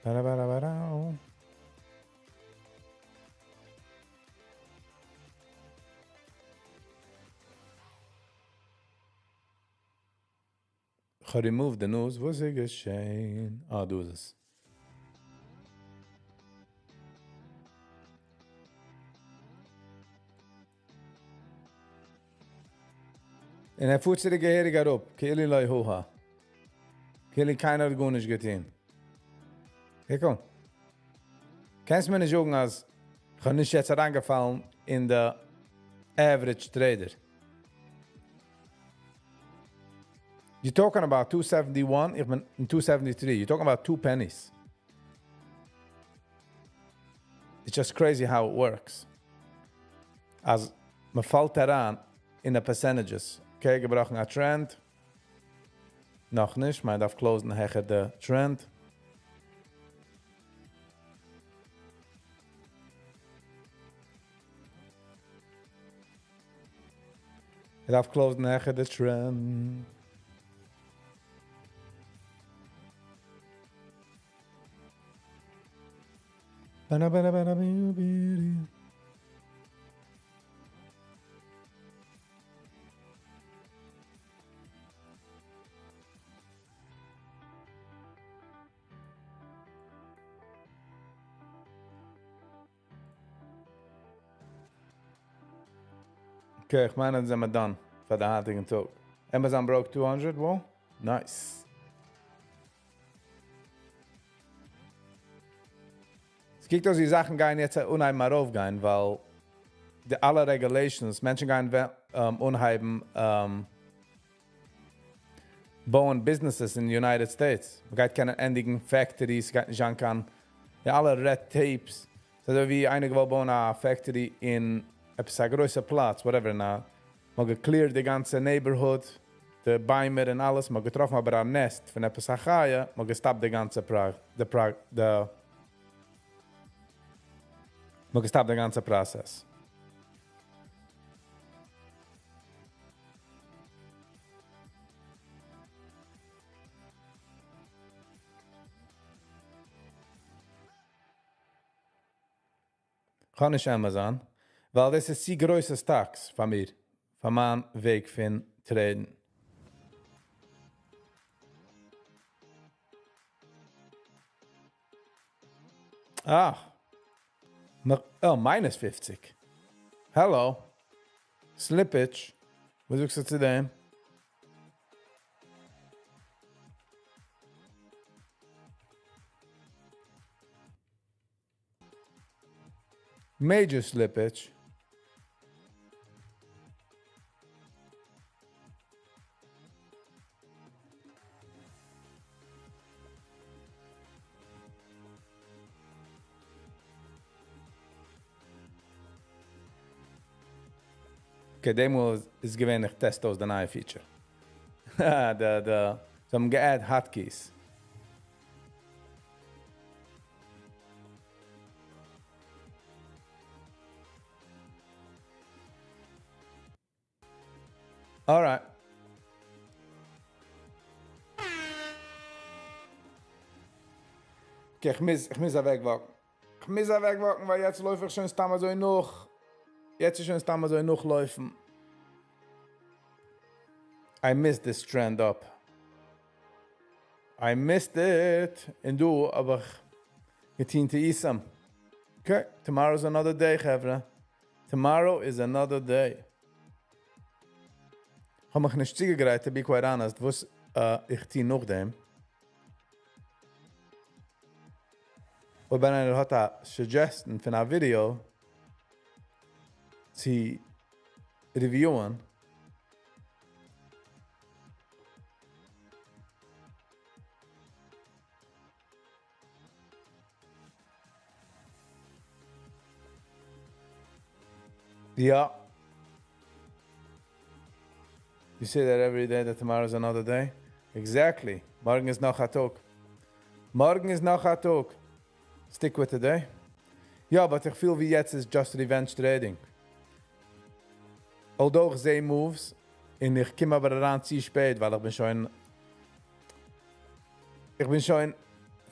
Ba-da-ba-da-ba-da. איך האב removed the news. וואס איז געשען? אה, דא איז עס. און ער פארט צוריק געהעריג אראפ. כאילו לא היה. כאילו קיינער האט גארנישט געטון. קוק אן. קענסט מיר נישט זאגן, אז איך האב נישט יעצט אריינגעפאלן אין the average trader. You're talking about 271, איך בין אין 273. You're talking about 2 pennies. It's just crazy how it works. אז מען פאלט אריין אין the percentages. Okay, געבראכן א trend. נאך נישט, מען דארף close העכער the trend. מען דארף close העכער the trend. Ba-da, ba-da, ba-da, ba-da. Okay, איך מיין, דאן זענען מיר done פאר דעם היינטיגן טאג. Amazon broke 200, well, nice. עס קוקט אויס, די זאכן גייען יעצט אנהייבן ארויפגיין, ווייל די אלע regulations, מענטשן גייען אנהייבן בויען businesses in the United States. מען גייט קענען ענדיגן factories, גייט נישט זיין קיין, די אלע red tapes. אזוי ווי איינער וויל בויען א factory אין עפעס א גרויסע פלאץ, whatever, נא, מ'האט גע cleared די גאנצע neighborhood, די ביימער און אלעס, מ'האט געטראפן אבער א nest פון עפעס א חיה, מ'האט גע stop ט די גאנצע פרא, די פרא, די מ'האט גע stop ט די גאנצע process. קען נישט Amazon, ווייל דאס איז צו גרויסע stocks פאר מיר, פאר מיין וועג פון trade ן. Ah. Oh, minus 50. Hello. Slippage. וואס זאגסטו צו דעם? Major slippage. Okay, די מאל איז געווען איך test אויס די נייע feature. די, די, זיי האבן גע add hotkeys. Alright. Okay, איך מוז, איך מוז אוועק walk ן. איך מוז אוועק walk ן, ווייל יעצט לויף איך שוין סתם אזוי נאך. יעצט איז שוין סתם אזוי נאכלויפן. I missed this trend up. I missed it. און דא האב איך געטון טעותים. Okay, tomorrow's another day, חברה. Tomorrow is another day. איך האב מיך נישט צוגעגרייט, to be quite honest, וואס איך טו נאכדעם. אויב איינער האט א suggestion פון א ווידיאו צו review ען. Yeah. You say that every day that tomorrow is another day? Exactly. מארגן איז נאך א טאג. מארגן איז נאך א טאג. Stick with today. יא, but איך פיל ווי יעצט איז just revenge trading. Although איך זע moves, און איך קום אבער אריין צו שפעט, ווייל איך בין שוין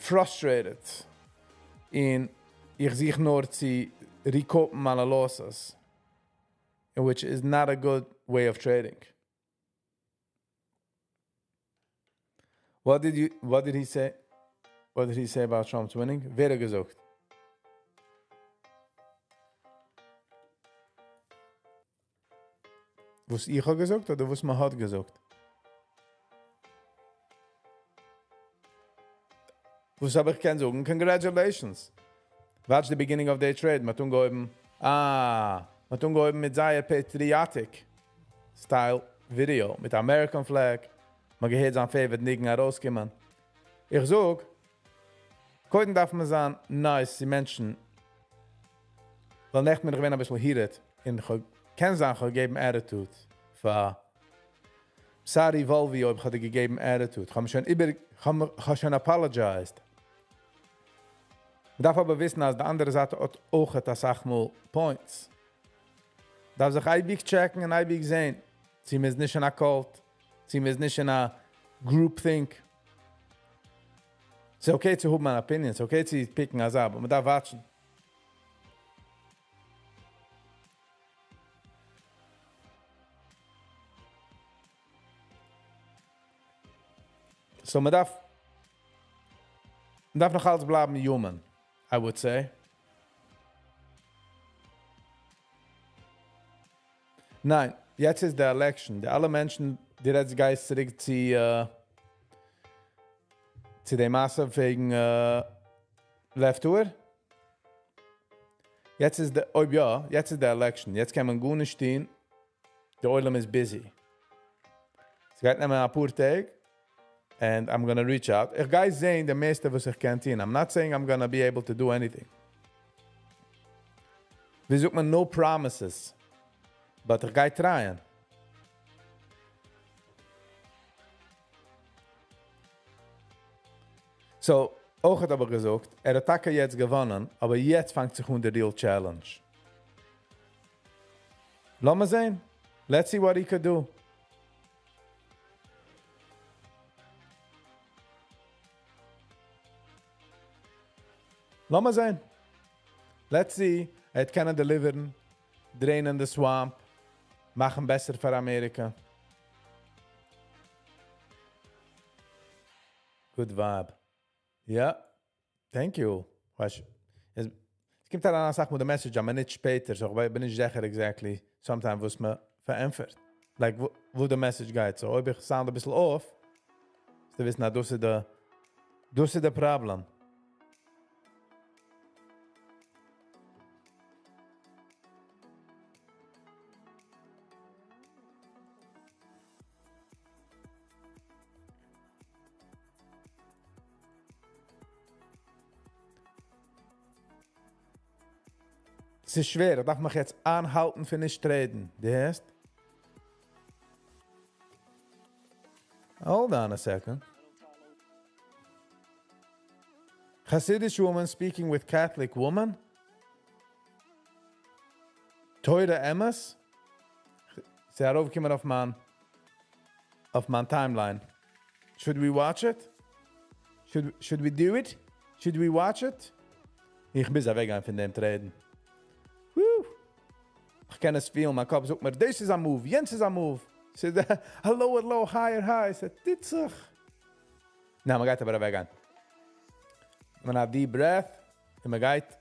frustrated. און איך זוך נאר צו recoup ן מיינע losses. Which is not a good way of trading. What did he say? What did he say about Trump's winning? ווער האט געזאגט? וואס איך האב געזאגט אדער וואס מען האט געזאגט? וואס האב איך קען זאגן? Congratulations. Watch the beginning of the trade. מ'האט אנגעהויבן, מ'האט אנגעהויבן מיט זייער patriotic style video מיט American flag. מ'האט געהערט זיין favorite ניגון ארויסקומען. איך זאג, קודם דארף מען זיין nice צו מענטשן. ווייל נעכטן בין איך געווען א ביסל heated און איך קען זיין, איך האב געגעבן attitude פאר. Sorry, Volvi, אויב איך האב דיר געגעבן attitude. איך האב שוין apologized. מען דארף אבער וויסן, אז די אנדערע זייט האט אויך א סאך מאל points. דארף זיך אייביג check ן און אייביג זען, צי מ'איז נישט אין א cult, צי מ'איז נישט אין א group think. ס'איז okay צו האבן אן opinion, ס'איז okay צו pick ן אזא, אבער מען דארף watch ן. So מען דארף נאך אלץ בלייבן human, I would say. ניין, יעצט איז די election. די אלע מענטשן, די רעדסט גייסט צוריק צו די מעשה וועגן leftover. יעצט איז די, אויב יא, יעצט איז די election. יעצט קען מען גארנישט טון. דער עולם איז busy. עס גייט נעמען א פאר טעג and I'm gonna reach out. איך גיי זען די מערסטע וואס איך קען טון. I'm not saying I'm gonna be able to do anything. ווי זאגט מען, no promises. But איך גיי try ען. So, אויך האט אבער געזאגט, ער האט טאקע יעצט געוואונען, אבער יעצט פאנגט זיך אן די real challenge. לאמיר זען. Let's see what he could do. לאמיר זען. Let's see. ער וועט קענען deliver ן, drain ען the swamp, מאכן בעסער פאר אמעריקע. Good vibe. Yeah. Thank you. ווייסט, עס קומט אריין א סאך מיט די message א מינוט שפעטער, so איך בין נישט זיכער exactly sometimes וואס מען פארענטפערט. Like, וואו די message גייט. So, אויב איך sound א ביסל off, זאלסטו וויסן, אז דאס איז די problem. עס איז שווער, איך דארף מיך יעצט איינהאלטן פון נישט רעדן. דו הערסט? Hold on a second. Hasidish woman speaking with Catholic woman? תורה אמת? ס'איז ארויפגעקומען אויף מיין אויף מיין timeline. Should we watch it? Should should we do it? Should we watch it? איך מוז אוועקגיין פון דעם trade ן. Woo! איך קען עס feel ן, מיין קאפ זאגט מיר, דאס איז א move, יענץ איז א move. ס'איז א lower low, higher high, ס'טוט זיך. ניין, מ'גייט אבער אוועקגיין. נעמען א deep breath, און מ'גייט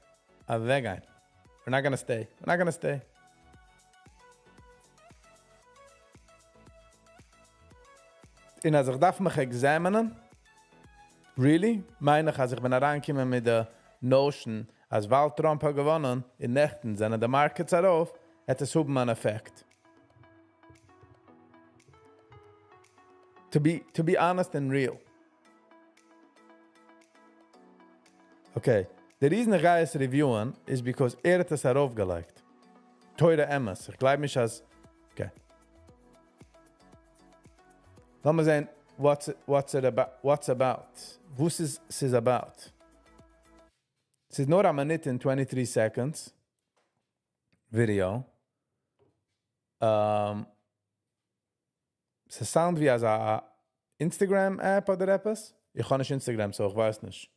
אוועקגיין. We're not gonna stay. We're not gonna stay. און אז איך דארף מיך examine ען, really? מיין איך אז איך בין אריינגעקומען מיט די notion אז ווייל טראמפ האט געוואנען און נעכטן זענען די markets ארויף, העט עס האבן אן effect. To be to be honest and real. Okay, די reason איך גיי עס review ען איז because ער האט עס ארויפגעלייגט. תורה אמת, איך גלייב נישט אז. Okay. לאמיר זען what's what's it what's about. וואס איז ס'איז about. ס'איז נאר א מינוט און twenty three seconds video. ס' sound ווי אזא Instagram app אדער עפעס. איך האב נישט Instagram so איך ווייס נישט.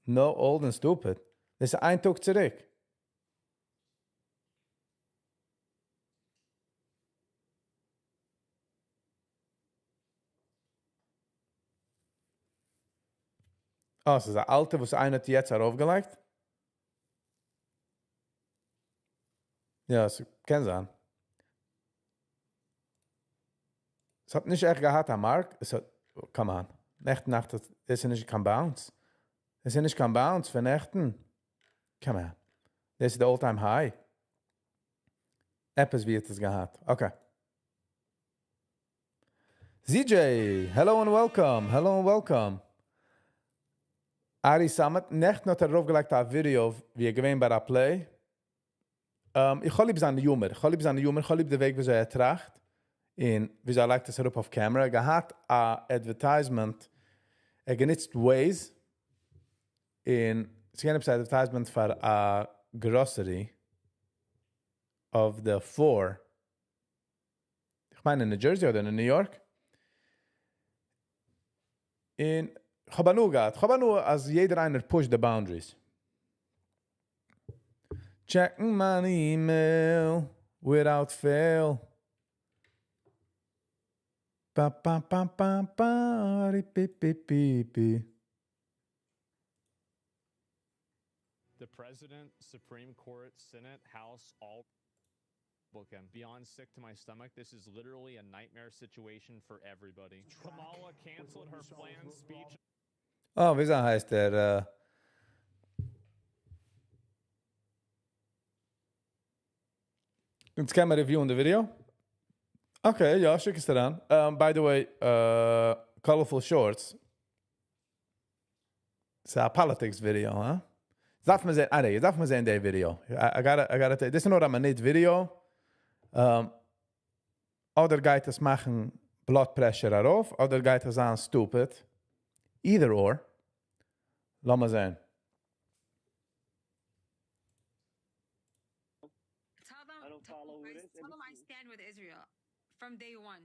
No old and stupid. דאס איז איין טאג צוריק. אה, ס'איז א אלטע וואס איינער האט יעצט ארויפגעלייגט? יא, ס'קען זיין. ס'האט נישט עכט געהאט א mark, עס האט, come on, נעכטן נאכט האט, דאס איז נישט קיין bounce. דאס איז נישט קיין bounce פון נעכטן. Come on. דאס איז די all time high. עפעס ווי האט עס געהאט. Okay. ZJ, hello and welcome, hello and welcome. ארי סאמעט, נעכטן האט ער ארויפגעלייגט א ווידעא ווי ער געווען ביי א play. איך האב ליב זיין humor, איך האב ליב זיין humor, איך האב ליב די וועג וויאזוי ער טראכט, און וויאזוי ער לייגט עס אראפ אויף camera. געהאט א advertisement, ער גענוצט Waze, און ס'געווען עפעס א advertisement פאר א grocery אויף די four, איך מיין אין New Jersey אדער אין ניו יארק, און כ'האב הנאה געהאט, כ'האב הנאה אז יעדער איינער push ט די boundaries. Check ן מיין email without fail. פא פא פא פא פא רי פי פי פי פי. The President, Supreme Court, Senate, House, all Republican. Beyond sick to my stomach, this is literally a nightmare situation for everybody. Kamala canceled her planned speech. אה, וויאזוי הייסט ער? אונז קען מען review ען די video? Okay, יא, שיק עס אריין. By the way, Colorful Shorts. ס'איז א politics video, הא? דארף מען זען, אה רגע, דארף מען זען די video. I gotta, I gotta, דאס איז נאר א מינוט video. אדער גייט עס מאכן blood pressure ארויף, אדער גייט עס זיין stupid. Either or. לאמיר זען. Tell them, I don't tell follow them, who I, it is. tell them I stand with Israel from day one.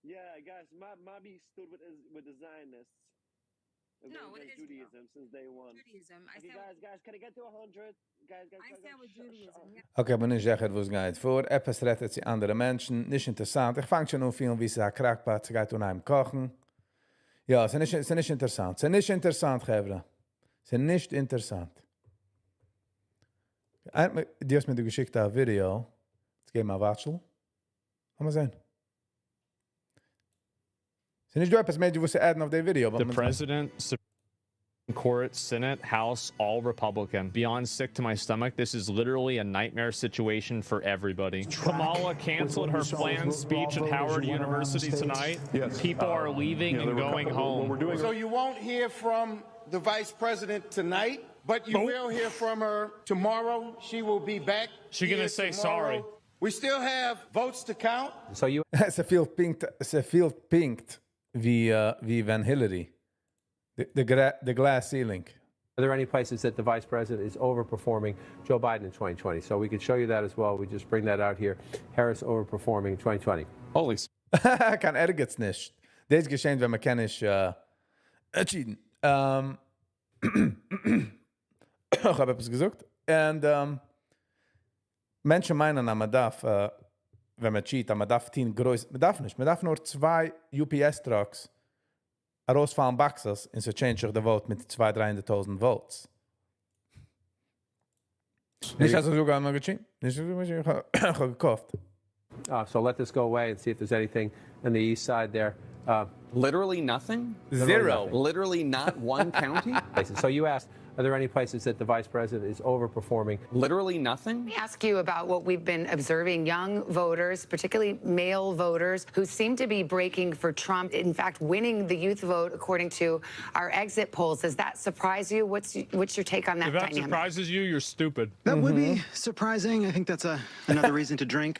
Yeah, guys, Mabi stood with with the Zionists. And No, going with against Israel. Judaism since day one. Judaism. I Okay, stand guys, guys, can I get to 100? Guys, guys, I guys, stand with guys, Judaism. Yeah. Okay, בין נישט זיכער וואס גייט פאר. עפעס רעדט ער צו אנדערע מענטשן. נישט אינטערעסאנט. איך פאנג שוין אן feel ן ווי ס'איז א crock-pot. ס'גייט אנהייבן קאכן. יא, ס'איז נישט, ס'איז נישט אינטערעסאנט. ס'איז נישט אינטערעסאנט, חברה. ס'איז נישט אינטערעסאנט. דו האסט מיר דא געשיקט א ווידעא. יעצט געבן א watch ל. לאמיר זען. ס'איז נישט דא עפעס מער וואס צו add ן אויף די video. The President, Supreme Court, Senate, House, all Republican. Beyond sick to my stomach, this is literally a nightmare situation for everybody. Kamala canceled her planned speech at Howard University tonight. Yes. People are leaving and there were a going couple- home. What we're doing So you won't hear from the vice president tonight, but you will hear from her tomorrow. She will be back. She gonna here say tomorrow. sorry. We still have votes to count. So you ס'פילט פונקט, ס'פילט פונקט ווי ווי ווען Hillary, די די glass ceiling. Are there any places that the vice president is overperforming Joe Biden in 2020? So we could show you that as well. We just bring that out here. Harris overperforming in 2020. Holy קיין ערגעץ נישט. דאס געשעט ווען מען קען נישט cheat ן. איך האב עפעס געזאגט. And מענטשן מיינען, אז מען דארף, ווען מען cheat, אז מען דארף טון גרויס. מען דארף נישט. מען דארף נאר צוויי UPS trucks ארויספארן boxes און ס' change זיך די vote מיט 200.000, 300.000 votes. נישט אז איך זאג, מען גע cheat. נישט אז איך האב געקויפט. So let this go away and see if there's anything on the east side there. Literally nothing? Zero. Literally not one county? So you asked, are there any places that the vice president is overperforming? Literally nothing? Let me ask you about what we've been observing young voters, particularly male voters, who seem to be breaking for Trump, in fact, winning the youth vote according to our exit polls. Does that surprise you? What's your take on that If that dynamic? surprises you, you're stupid. That would be surprising. I think that's another reason to drink.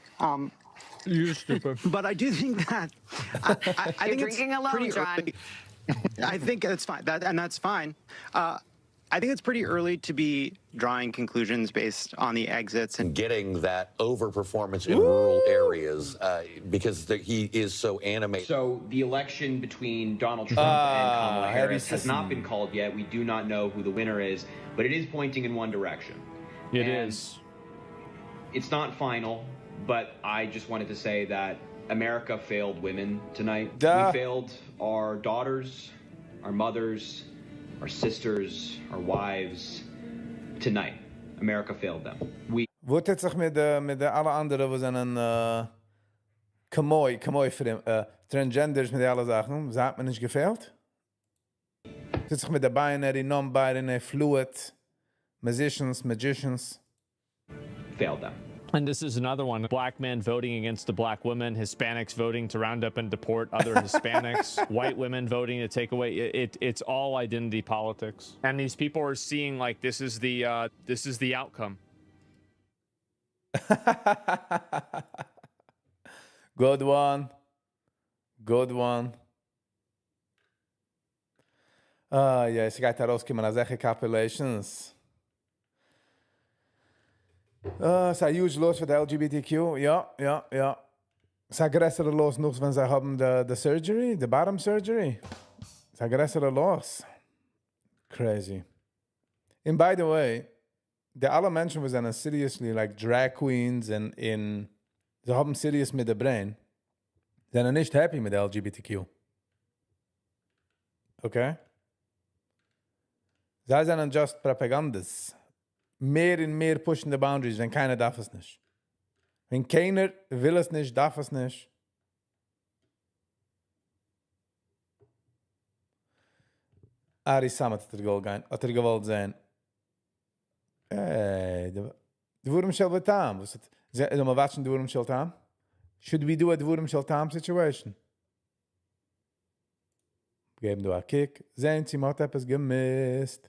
You're stupid. But I do think that I You're think it's drinking alone, pretty John. early. I think that's fine. And that's fine. I think it's pretty early to be drawing conclusions based on the exits and getting that overperformance in rural areas because he is so animated. So the election between Donald Trump and Kamala Harris has not been called yet. We do not know who the winner is, but it is pointing in one direction. It And is. It's not final, but I just wanted to say that America failed women tonight. Duh. We failed our daughters, our mothers, our sisters, our wives tonight. America failed them. We וואס טוט זיך מיט די אלע אנדערע, וואס זענען כמוי transgenders מיט די אלע זאכן? זיי האט מען נישט גע fail ט? טוט זיך מיט די binary, non-binary, fluid, musicians, magicians? failed them. And this is another one. Black men voting against the black women, Hispanics voting to round up and deport other Hispanics, white women voting to take away. It's all identity politics. And these people are seeing like this is the outcome. Good one. Good one. אה, יא, עס גייט ארויסקומען אזעלכע calculations. ס'איז א huge loss פאר די LGBTQ. יא. ס'איז א גרעסערע loss נאך ווען זיי האבן the surgery, the bottom surgery. ס'איז א גרעסערע loss. Crazy. And by the way, די אלע מענטשן, וואס זענען seriously like drag queens און אין זיי האבן serious מיט די brain, זענען נישט happy מיט LGBTQ. Okay? זיי זענען just propagandas. מער און מער push ן the boundaries, ווען קיינער דארף עס נישט. ווען קיינער וויל עס נישט, דארף עס נישט. Ari Samet האט ער געוואלט גיין, האט ער געוואלט זען. Hey, דברים של טעם. וואס האט, זאל מען watch ן דברים של טעם? Should we do a דברים של טעם situation? געבן דא א קוק, זען צי מ'האט עפעס גע miss ט.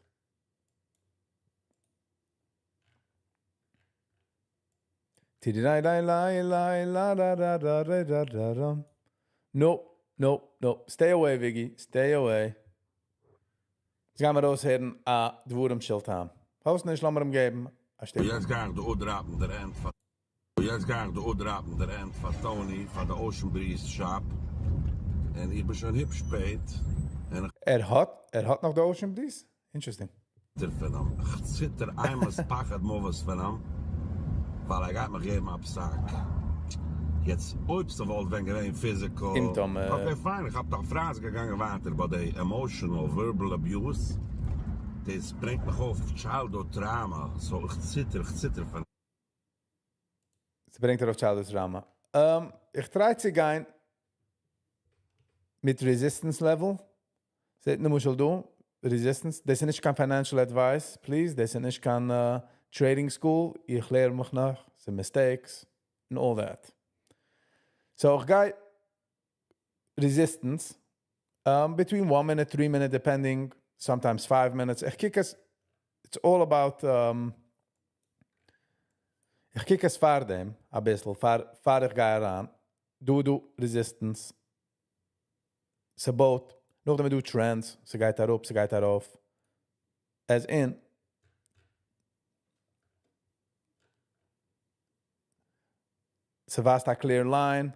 Ti-di-dai-dai-lai, lai, la, da, da, da, da, da, da, dum. No. Stay away, Viggy. Stay away. יעצט גייען מיר אויסהערן א דברים של טעם. פארוואס נישט? לאמיר אים געבן א שטיקל. יעצט גיי איך דא אפ drop ן די rent פאר יעצט גיי איך דא אפ drop ן די rent פאר Tony פאר די Ocean Breeze shop און איך בין שוין היפש שפעט און איך ער האט נאך די Ocean Breeze? Interesting. ציטער פון אים, איך ציטער אימת פחד מוות פון אים, ווייל ער גייט מיך געבן א פסק. יעצט אויב ס'וואלט ווען געווען physical, קומט אן, okay fine, איך האב דאך פרייז געגאנגען ווייטער, but די emotional verbal abuse, דאס ברענגט מיך אויף childhood trauma, so איך ציטער, איך ציטער פון עס ברענגט ארויף childhood trauma. איך try צו גיין מיט resistance level. זעט למשל דא, resistance. דאס איז נישט קיין financial advice, please. דאס איז נישט קיין trading school. איך לערן מיך נאך. ס'איז mistakes and all that. So איך גיי resistance between 1 minute, 3 minute, depending, sometimes 5 minutes. איך קוק עס, it's all about איך קוק עס פאר דעם אביסל, פאר פאר איך גיי אריין, דא דא resistance, ס'בויט, נאכדעם איז דא trends, ס'גייט אראפ, ס'גייט ארויף, as in. ס'ווייזט א clear line,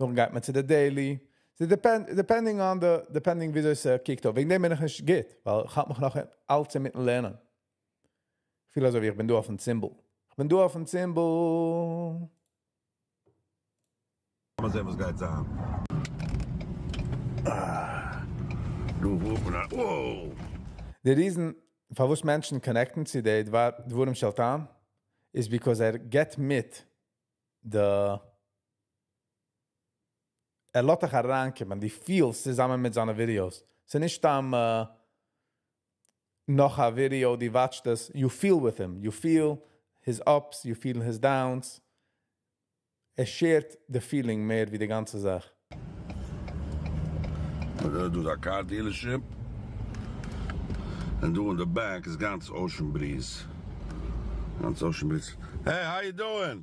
נאכדעם גייט מען צו די daily, ס'איז depending on די, depending וויאזוי ס'קוקט אויס, וועגן דעם בין איך נישט גוט, ווייל איך האלט מיך נאך אלץ אינמיטן לערנען. כ'פיל אזוי ווי איך בין דא אויפן צימבל. כ'בין דא אויפן צימבל. לאמיר זען וואס גייט זיין. די reason פארוואס מענטשן connect ן צו די דברים של טעם איז because ער געבט מיט די ער לאזט דיך אריינקומען, דו פילסט צוזאמען מיט זיינע ווידיאוס, ס'איז נישט סתם נאך א ווידיאו, דו watch סט עס, you feel with him, you feel his ups, you feel his downs, ער share ט די feeling מער ווי די גאנצע זאך. דא איז א car dealership, און דא אין די back איז גאנץ Ocean Breeze, גאנץ Ocean Breeze, hey how you doing?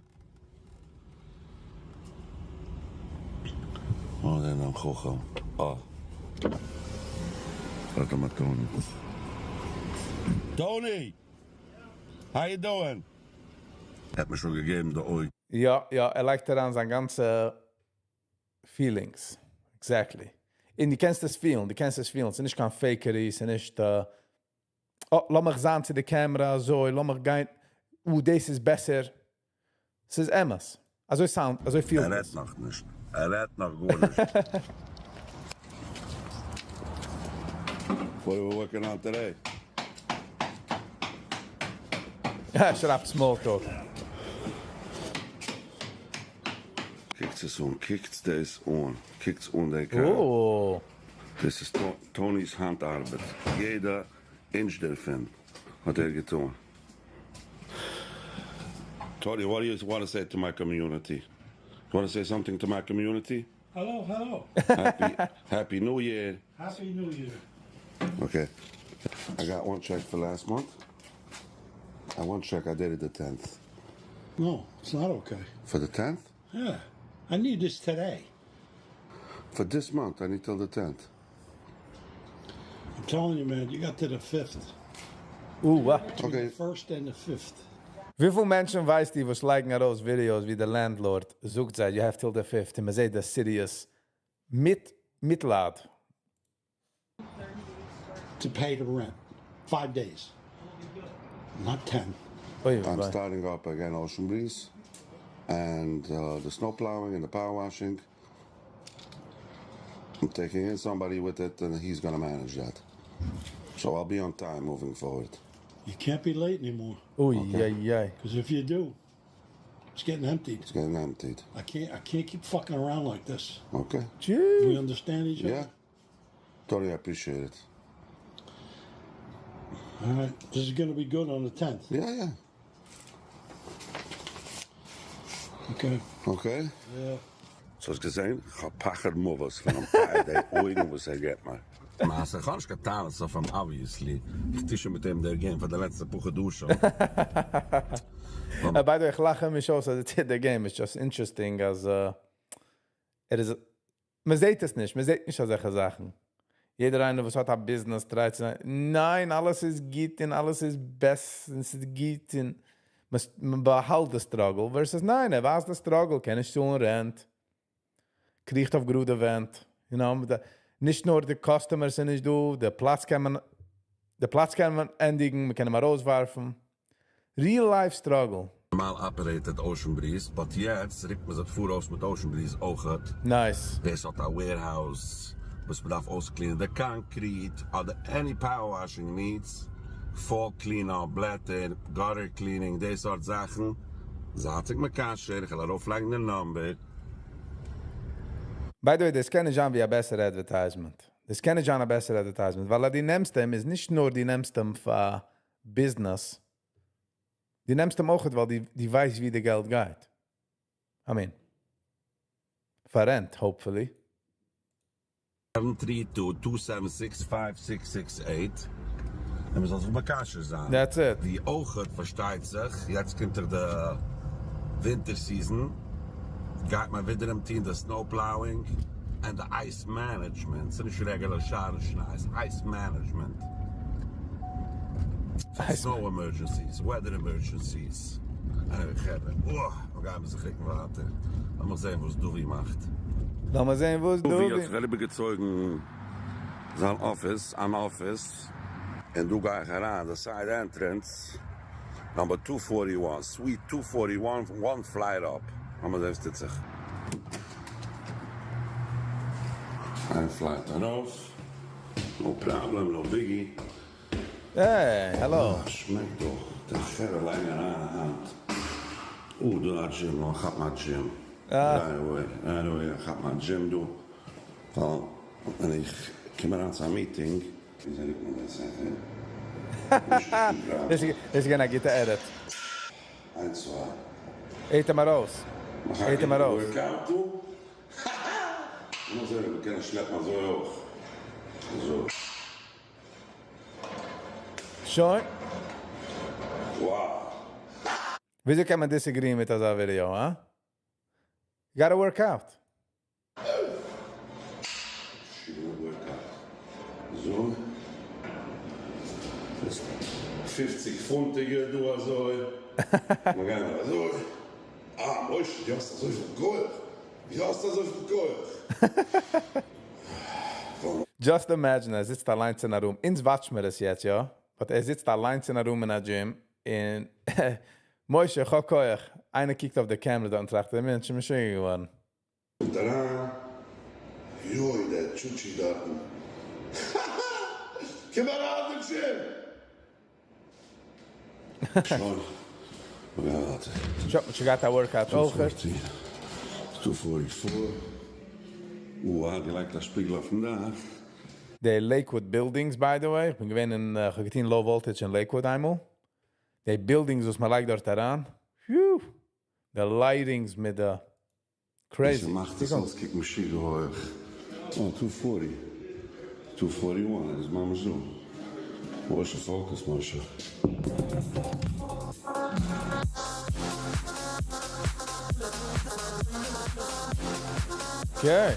אה זעהן דעם חכם, אה האט א מתנה. Tony! How you doing? ער האט מיר שוין געגעבן די אויג. יא יא ער לייגט אריין זיין גאנצע feelings, exactly, און דו קענסט עס פילן, דו קענסט עס פילן, ס'איז נישט קיין fakery, ס'איז נישט אה לאמיך זיין צו די קעמרע אזוי, לאמיך גיין, אה דאס איז בעסער, ס'איז אמת, אזוי sound, אזוי פילט ער רעדט עס. נאך נישט, ער רעדט נאך גארנישט. What are we working on today? ער שרייבט small talk. קוקטס עס אן, קוקטס דאס אן, קוקטס אן די קאר. דאס איז Tony's האנט ארבעט, יעדע אינטש דערפון האט ער געטאן. Tony, what do you want to say to my community? You want to say something to my community? Hello, hello. Happy, happy New Year. Happy New Year. Okay. I got one check for last month. I one check I dated the 10th. No, it's not okay. For the 10th? Yeah. I need this today. For this month, I need till the 10th. I'm telling you, man, you got to the 5th. Ooh, Okay. The first and the 5th. וויפיל מענטשן ווייסט איר וואס לייגן ארויס ווידיאוס ווי די landlord זאגט זיי you have till the fifth און מען זעט די serious מיט מיטלייד. To pay the rent. Five days. Not ten. אוי I'm וויי. starting up again Ocean Breeze and the snow plowing and the power washing. I'm taking in somebody with it and he's gonna manage that. So I'll be on time moving forward. You can't be late anymore. אוי איי איי. Because if you do, it's getting emptied. It's getting emptied. I can't I can't keep fucking around like this. Okay. We understand each other? Yeah. Totally appreciate it. All right. This is gonna be good on the 10th. Yeah, yeah. Okay. Okay? Yeah. So האסט געזען? כ'האב פחד מוות פון אים פאר די אויגן וואס ער געבט מיר. למעשה, כ'האב נישט קיין טענות אויף אים obviously, איך טו שוין מיט אים דער game פאר די לעצטע פאר חדשים. By the way, איך לאך אים נישט אויס אז ער טוט די game, איטס just interesting אז ער איז, מען זעט עס נישט, מען זעט נישט אזעלכע זאכן. יעדער איינער וואס האט א ביזנעס try ט צו זיין, ניין אלעס איז גוט און אלעס איז best און ס'איז גוט און מען באהאלט די struggle, versus ניין ער ווייזט די struggle, קען נישט צאלן rent, קריכט אויף גראדע ווענט, you know, נישט נאר די customers זענען נישט דא, די פלאץ קען מען, די פלאץ קען מען ענדיגן, מען קען אים ארויסווארפן. Real life struggle. נארמאל operated Ocean Breeze, but יעצט רוקט מען זיך פאראויס מיט Ocean Breeze אויכעט. Nice. דאס האט א warehouse וואס מען דארף אויס clean ען די concrete אדער any power washing needs, fall clean up, בלעטער, gutter cleaning, די סארט זאכן. זייט זיך מקשר, איך וועל ארויפלייגן די number. By the way, דאס קען נישט זיין ווי א בעסערע advertisement. דאס קען נישט זיין א בעסערע advertisement, ווייל אז דו נעמסט אים איז נישט נאר דו נעמסט אים פאר ביזנעס, דו נעמסט אים אויכעט ווייל דו ווייסט ווי די געלט גייט. I mean, פאר rent, hopefully. Seven three two two seven six five six six eight, און מען זאל זיך מקשר זיין. That's it. ווי אויכעט פארשטייט זיך, יעצט קומט דאך די. Winter season גייט מען ווידעראום טוהן די snow plowing and די ice management, ס'איז נישט regular שארן שניי, ס'איז ice management, ס'איז snow emergencies, weather emergencies, anyway חברה, אוי, מ'גיימיר זיך רוקן ווייטער, לאמיך זעהן וואס דובי מאכט. לאמיר זעהן וואס דובי האט דובי. זיך אריבערגעצויגן זיין אפיס, אן אפיס, און דא גיי איך אריין די side entrance, number two forty one, suite two forty one, one flight up, לאמיר זען וואס טוט זיך. איין flight ארויף, no problem, no biggie. Hey, hello. אה, שמעקט דא, די חברה לייגן אריין א האנט. אה, דא א דזשים, לאמיר כאפן א דזשים. Right away, right away, איך כאפ מיין דזשים דא, ווייל ווען איך קום אריין צו א meeting, וויאזוי רופט מען דאס ספר? דאס איז געווען א גוטע edit. איינס צוויי. אטעם ארויס. מאך א אטעם גוטע ארויס. workout דא. לאמיר זען אויב מ'קען עס שלעפן אזוי אויך. אזוי. שוין. Wow. וויאזוי קען מען disagree ען מיט אזא ווידעא, הא? Gotta work out. שיעור workout. אזוי. פופציג פונטיגע דא אזוי. מיר גייען נאר אזוי. אה, משה, דו האסט אזויפיל כח. ווי האסטו אזויפיל כח? Just imagine ער זיצט אליינס אין א room, אונז watch מיר עס יעצט יא, but ער זיצט אליינס אין א room אין א gym, און משה איך האב כח, איינער קוקט אויף די camera דארט און טראכט דער מענטש איז משוגע געווארן. קומט אריין, יוי דער טשוטשי דארטן, קום אריין אין gym! שוין, מיר גייען ווייטער. שוין, מ'האט שוין געהאט א workout אויך. Two forty, two forty four, אוה, געלייגט א שפיגל אויפן דאך. די Lakewood buildings by the way, איך בין געווען אין, איך האב געטון low voltage אין Lakewood איינמאל, די buildings וואס מען לייגט דארט אריין, whew! די lightings מיט די crazy. מאכט עס אויסקוקן משוגע הויעך. אה, two forty. Two forty one איז ממש דא. משה focus משה. Okay.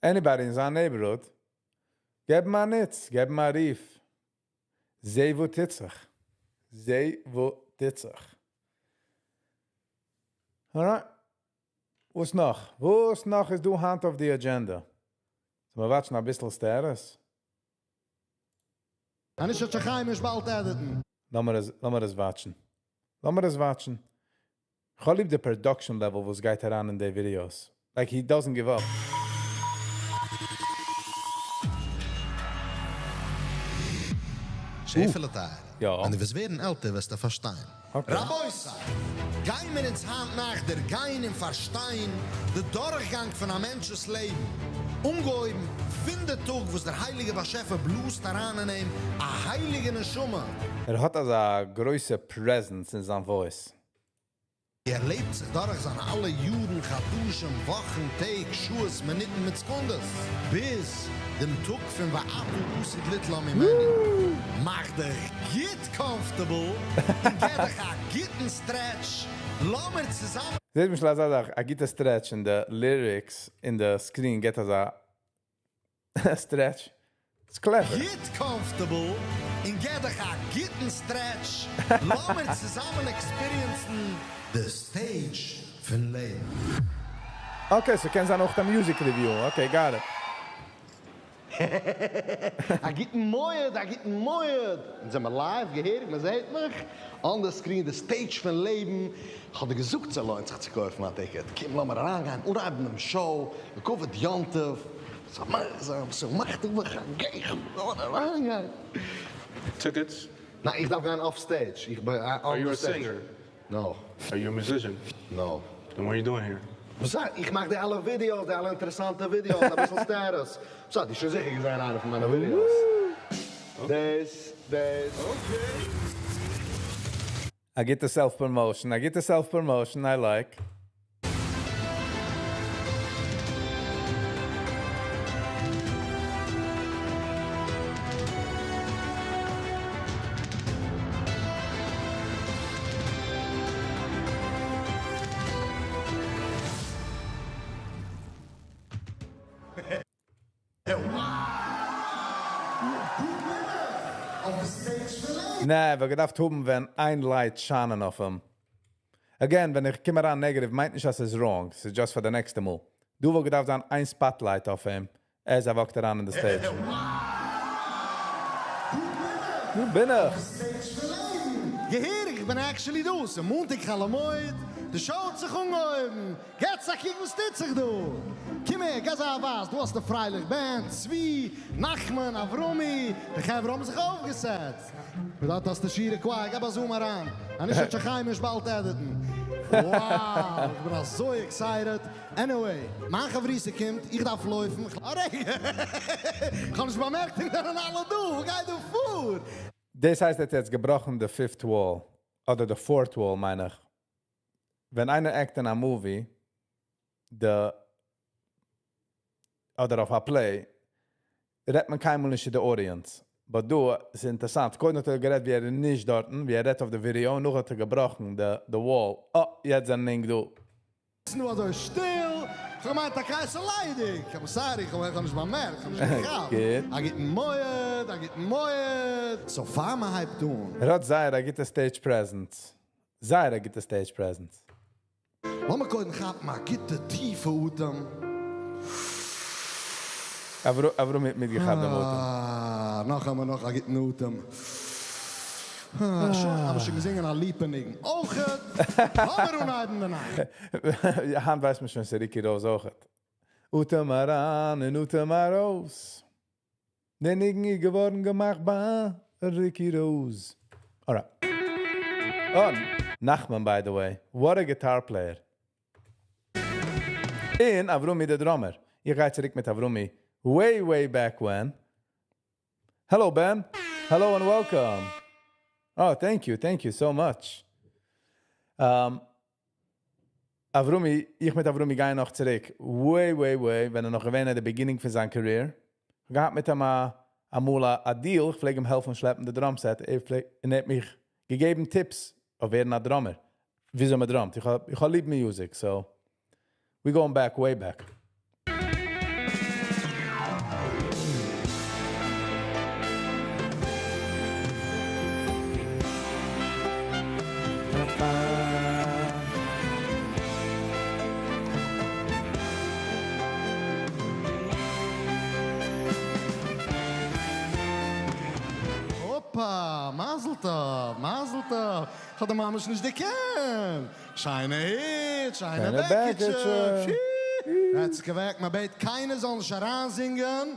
Anybody אין זיין neighborhood, געב אים א נוץ, געב אים א רוף. זע וואס טוט זיך. זע וואס טוט זיך. Alright. וואס נאך? וואס נאך איז דא היינט אויף די agenda? זאל מיר watch ן אביסל status? אני חושב שחיים יש באלד edit ן. לאמיר עס, לאמיר עס watch ן. לאמיר עס watch ן. כ'האב ליב די production level וואס גייט אריין אין די videos. Like he doesn't give up. שעפעלע טייערע, יא. ווען דו וועסט ווערן עלטער וועסטו פארשטיין. Okay. רבותי! גיימער אונז היינט נאכט דערגיין און פארשטיין די דורכגאנג פון א מענטש'ס לעבן, אנגעהויבן פון די טאג וואס דער הייליגער באשעפער בלאזט אריין אין אים א הייליגע נשמה, ער האט אזא גרויסע presence אין זיין voice. ווי ער לעבט זיך דורך זיינע אלע יארן, חדשים, וואכן, טעג, שעות, מינוטן מיט סעקונדעס, ביז דעם טאג פון ואתה עתיד ליטול ממנו. מאך דיך גוט comfortable און געב דיך א גוטן stretch, לאמיר צוזאמען. זעט למשל אזא זאך, א גוטע stretch אין די lyrics אין די screen געט אזא stretch. It's clever. גוט comfortable און געב דיך א גוטן stretch, לאמיר צוזאמען experience ן די stage פון לעבן. Okay, so קען זיין אויך א music review, okay, got it. א גוטן מועד, א גוטן מועד! אונז זעמער live, געהעריג, מען זעהט מיך on the screen, די stage פון לעבן. כ'האב דיר געזאגט ס'לוינט זיך צו קויפן א ticket, קום לאמיר אריינגיין אנהייבן דעם show, לכבוד יום טוב, שמחת בחגיך, לאמיר אריינגיין. Tickets? ניין, איך דארף גיין off stage, איך בין Are on you the a stage. singer? No. Are you a musician? No. Then what are you doing here? וואס זאג, איך מאך די אלע videos, די אלע אינטערעסאנטע videos, אביסל status. וואס האט, די שוין זיכער געזען איינע פון מיינע videos. דאס, דאס. Okay. א גוטע self promotion, א גוטע self promotion, I like. נע, וואלט געדארפט האבן ווען איין light שיינען אויף אים. Again, ווען איך קום אריין negative, מיינט נישט אז ס'איז wrong, ס'איז just פאר די נעקסטע מאל. דא וואלט געדארפט זיין איין spotlight אויף אים, אז ער walk ט אריין אין די stage. דא בין איך. געהעריג, איך בין actually דא, ס'איז מאנטאג חול המועד, די show האט זיך אנגעהויבן, געטס א קוק וואס טוט זיך דא, קום הער, גיי זיי א ווייז, דא האסטו פרייליך band, צבי, נחמן, אברומי, די חברה האבן זיך אויפגעסעט. און דארט האסטו שירה choir, געב א zoom אריין, אנישט וועט שוין חיימיש באלד edit ן. Wow, איך בין אזוי excited. Anyway, מיין חברותא קומט, איך דארף לויפן, א רגע, איך האב נישט באמערקט איר זענען אלע דא, וואס גייט דא פאר? דאס הייסט ער האט יעצט געבראכן די fifth wall, אדער די fourth wall מיין איך. ווען איינער act אין א movie, די אדער אויף א play, רעדט מען קיינמאל נישט צו די audience. But דא, ס'איז אינטערעסאנט, קודם האט ער גערעדט ווי ער איז נישט דארטן, ווי ער רעדט אויף די ווידעא, און נאך האט ער געבראכן די wall. אה, יעצט זענען ענק דא. ס'איז נאר אזוי שטיל, איך האב געמיינט טאקע ס'איז ליידיג, I'm sorry, איך האב נישט באמערקט, איך האב נישט געכאפט. גוט. א גוטן מועד, א גוטן מועד. So פאר מען הייבט אן. ער האט זייער א גוטע stage presence. זייער א גוטע stage presence. לאמיר קודם כאפן א גוטע טיפע אטעם. אברהם האט מיטגעכאפט דעם אטעם. אה, נאכאמאל נאך א גוטן אטעם. אה, שוין, האב איך שוין געזינגען א ליפע ניגון אויכעט. לאמיר אנהייבן די נאכט. היינט ווייסט מען שוין ס'איז ריקי ראוז אויכעט. אטעם אריין און אטעם ארויס. דער ניגון איז געווארן געמאכט ביי ריקי ראוז. Alright. Oh, Nachman, by the way. What a guitar player. און אברומי דער drummer. איך גיי צוריק מיט אברומי. Way, way back when. Hello, Ben. Hello and welcome. Oh, thank you. Thank you so much. אברומי, איך מיט אברומי גייען נאך צוריק. Way, way, way, ווען ער נאך געווען at the beginning פון זיין career. געהאט מיט אים אמאל א deal, איך פלעג אים העלפן שלעפן די drum set. ער פלעגט, און ער האט מיך געגעבן tips אויף ווערן א drummer. וויאזוי מען drum ט. איך האב ליב music, so we going back, way back. הופא, מזל טוב, מזל טוב. איך האב די ממש נישט דערקענט. שיינע הוט, שיינע בעקיטשע. האט זיך געוועקט, מען בעט קיינער זאל נישט אריינזינגען.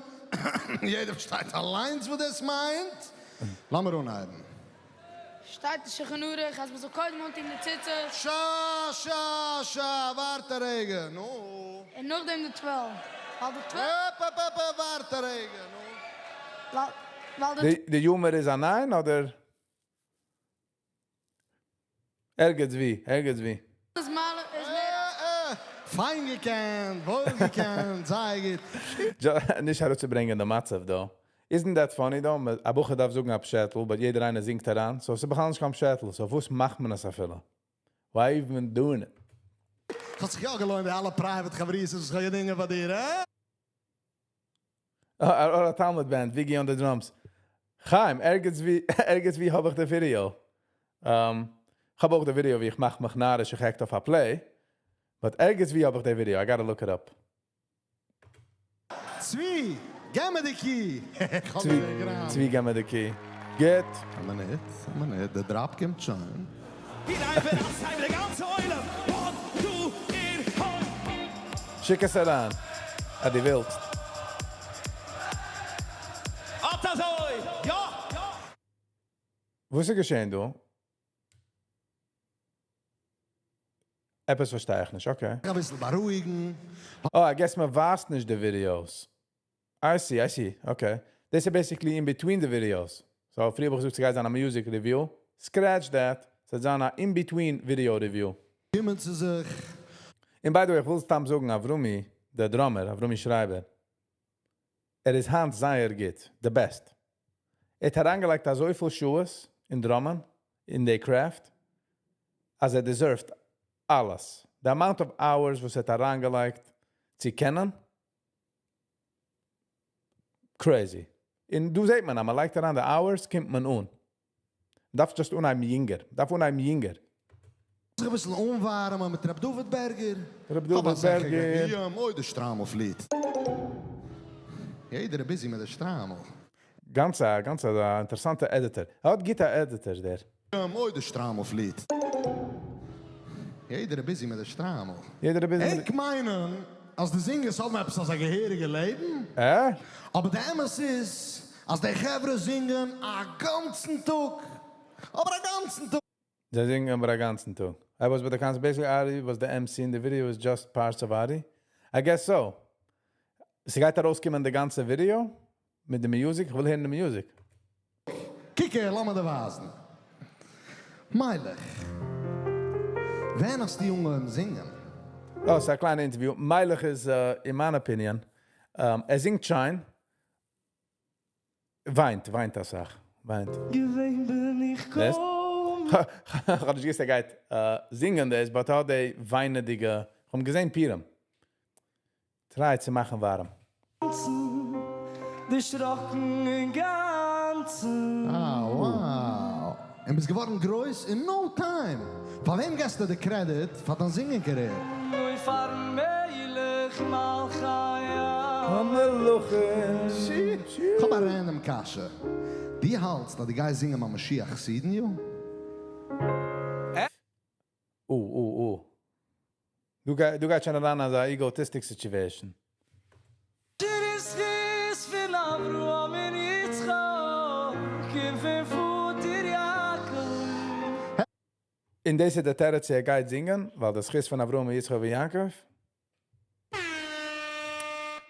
יעדער פארשטייט אליינס וואס דאס מיינט. לאמיר אנהייבן. שטייט אין שולחן ערוך אז מ'זאל קודם אנטון די ציצית. שא שא שא, ווארט א רגע, נו. און נאכדעם די תפילין. ווייל די תפילין. אפ אפ אפ אפ, ווארט א רגע, נו. ווייל די. די יומער איז א ניין אדער? ערגעץ ווי, ערגעץ ווי. איז מעלה איז מער. אה אה, פיין געקענט, וואויל געקענט, זייער גוט. נישט אראפצוברענגען די מצב דא. Isn't that funny דא? א בחור דארף זאגן א פשעטל, but יעדער איינער זינגט אריין, so ס'איז בכלל נישט קיין פשעטל, so וואס מאכט מען עס אפילו? Why even doing it? ס'האט זיך יא געלוינט די אלע private חברותות וואס כ'האב געדינגען פאר דיר, הא? אה, א תלמיד band, וויגי on the drums. חיים, ערגעץ ווי, ערגעץ ווי האב איך די ווידעא. כ'האב אויך די ווידעא ווי איך מאך מיך נאריש, איך act אויף א play. But ערגעץ ווי האב איך די ווידעא, I gotta look it up. צבי, געב מיר די key. צבי, צבי, געב מיר די key. גוט. א מינוט, א מינוט, די drop קומט שוין. One, two, eight, הוי. שיק עס אריין, אז דו ווילסט. אט אזוי, יא! וואס איז געשען דא? עפעס פארשטיי איך נישט, okay. א ביסל בארואיגן. Oh, I guess מען ווייזט נישט די videos. I see, I see, okay. This is basically in between the videos. So, פריער האב איך געזאגט, ס'גייט זיין א music review. Scratch that. ס'וועט זיין א in-between video review. קומען צו זיך. און by the way, איך וויל סתם זאגן, אברומי, דער drummer, אברומי שרייבער, ער איז היינט זייער גוט, the best. ער האט אריינגעלייגט אזויפיל שעות אין drum ען, אין די craft, אז ער deserve ט אלעס. The amount of hours וואס ער האט אריינגעלייגט צו קענען, crazy. און דא זעט מען, אז מען לייגט אריין די hours, קומט מען אן. מ'דארף just אנהייבן יונגער. מ'דארף אנהייבן יונגער. זיך אביסל אנווארעמען מיט ר' דוד בערגער. ר' דוד בערגער. אוי די שטריימל פליט. יעדער איז busy מיט די שטריימל. גאנץ א גאנץ א אינטערעסאנטע editor. ער האט גוטע editors דער. אוי די שטריימל פליט. יעדער איז busy מיט די שטריימל. יעדער איז busy מיט די. ענק מיינען אז די זינגערס האבן עפעס אזא געהעריגע לעבן? אה? אבער די אמת איז אז די חברה זינגען א גאנצן טאג. אבער א גאנצן טאג. זיי זינגען אבער א גאנצן טאג. I was by the concert, basically Ari was the MC in the video is just parts of Ari. I guess so. ס'גייט ארויסקומען די גאנצע ווידעא מיט די music, איך וויל הערן די music. קוק הער, לאמיר דיר ווייזן. מיילעך, ווען האסטו אנגעהויבן זינגען? אה, ס'איז א קליינע interview. מיילעך איז, אין מיין opinion, ער זינגט שיין, וויינט, וויינט אסאך, וויינט. געווען בין איך קוים. כ'האב נישט געוואוסט ער גייט זינגען דאס, but ער האט די וויינעדיגע, כ'האב אים געזען פורים. try צו מאכן ווארעם. דערשראקן אינגאנצן. אה wow! און ביסט געווארן גרויס אין no time! פאר וועם געסטו די credit פאר דיין זינגען career? אוי פארן מלך מלכי המלכים. שי! כ'האב א random קשיא. דו האלטסט אז דו גייסט זינגען ביי משיח חסידניו? או או או. דא גייט שוין אריין אזא egotistic situation. דער זכות פון אברהם און יצחק און פון פאטער יעקב. און דאס איז די תירוץ ער גייט זינגען, ווייל די זכות פון אברהם און יצחק און יעקב.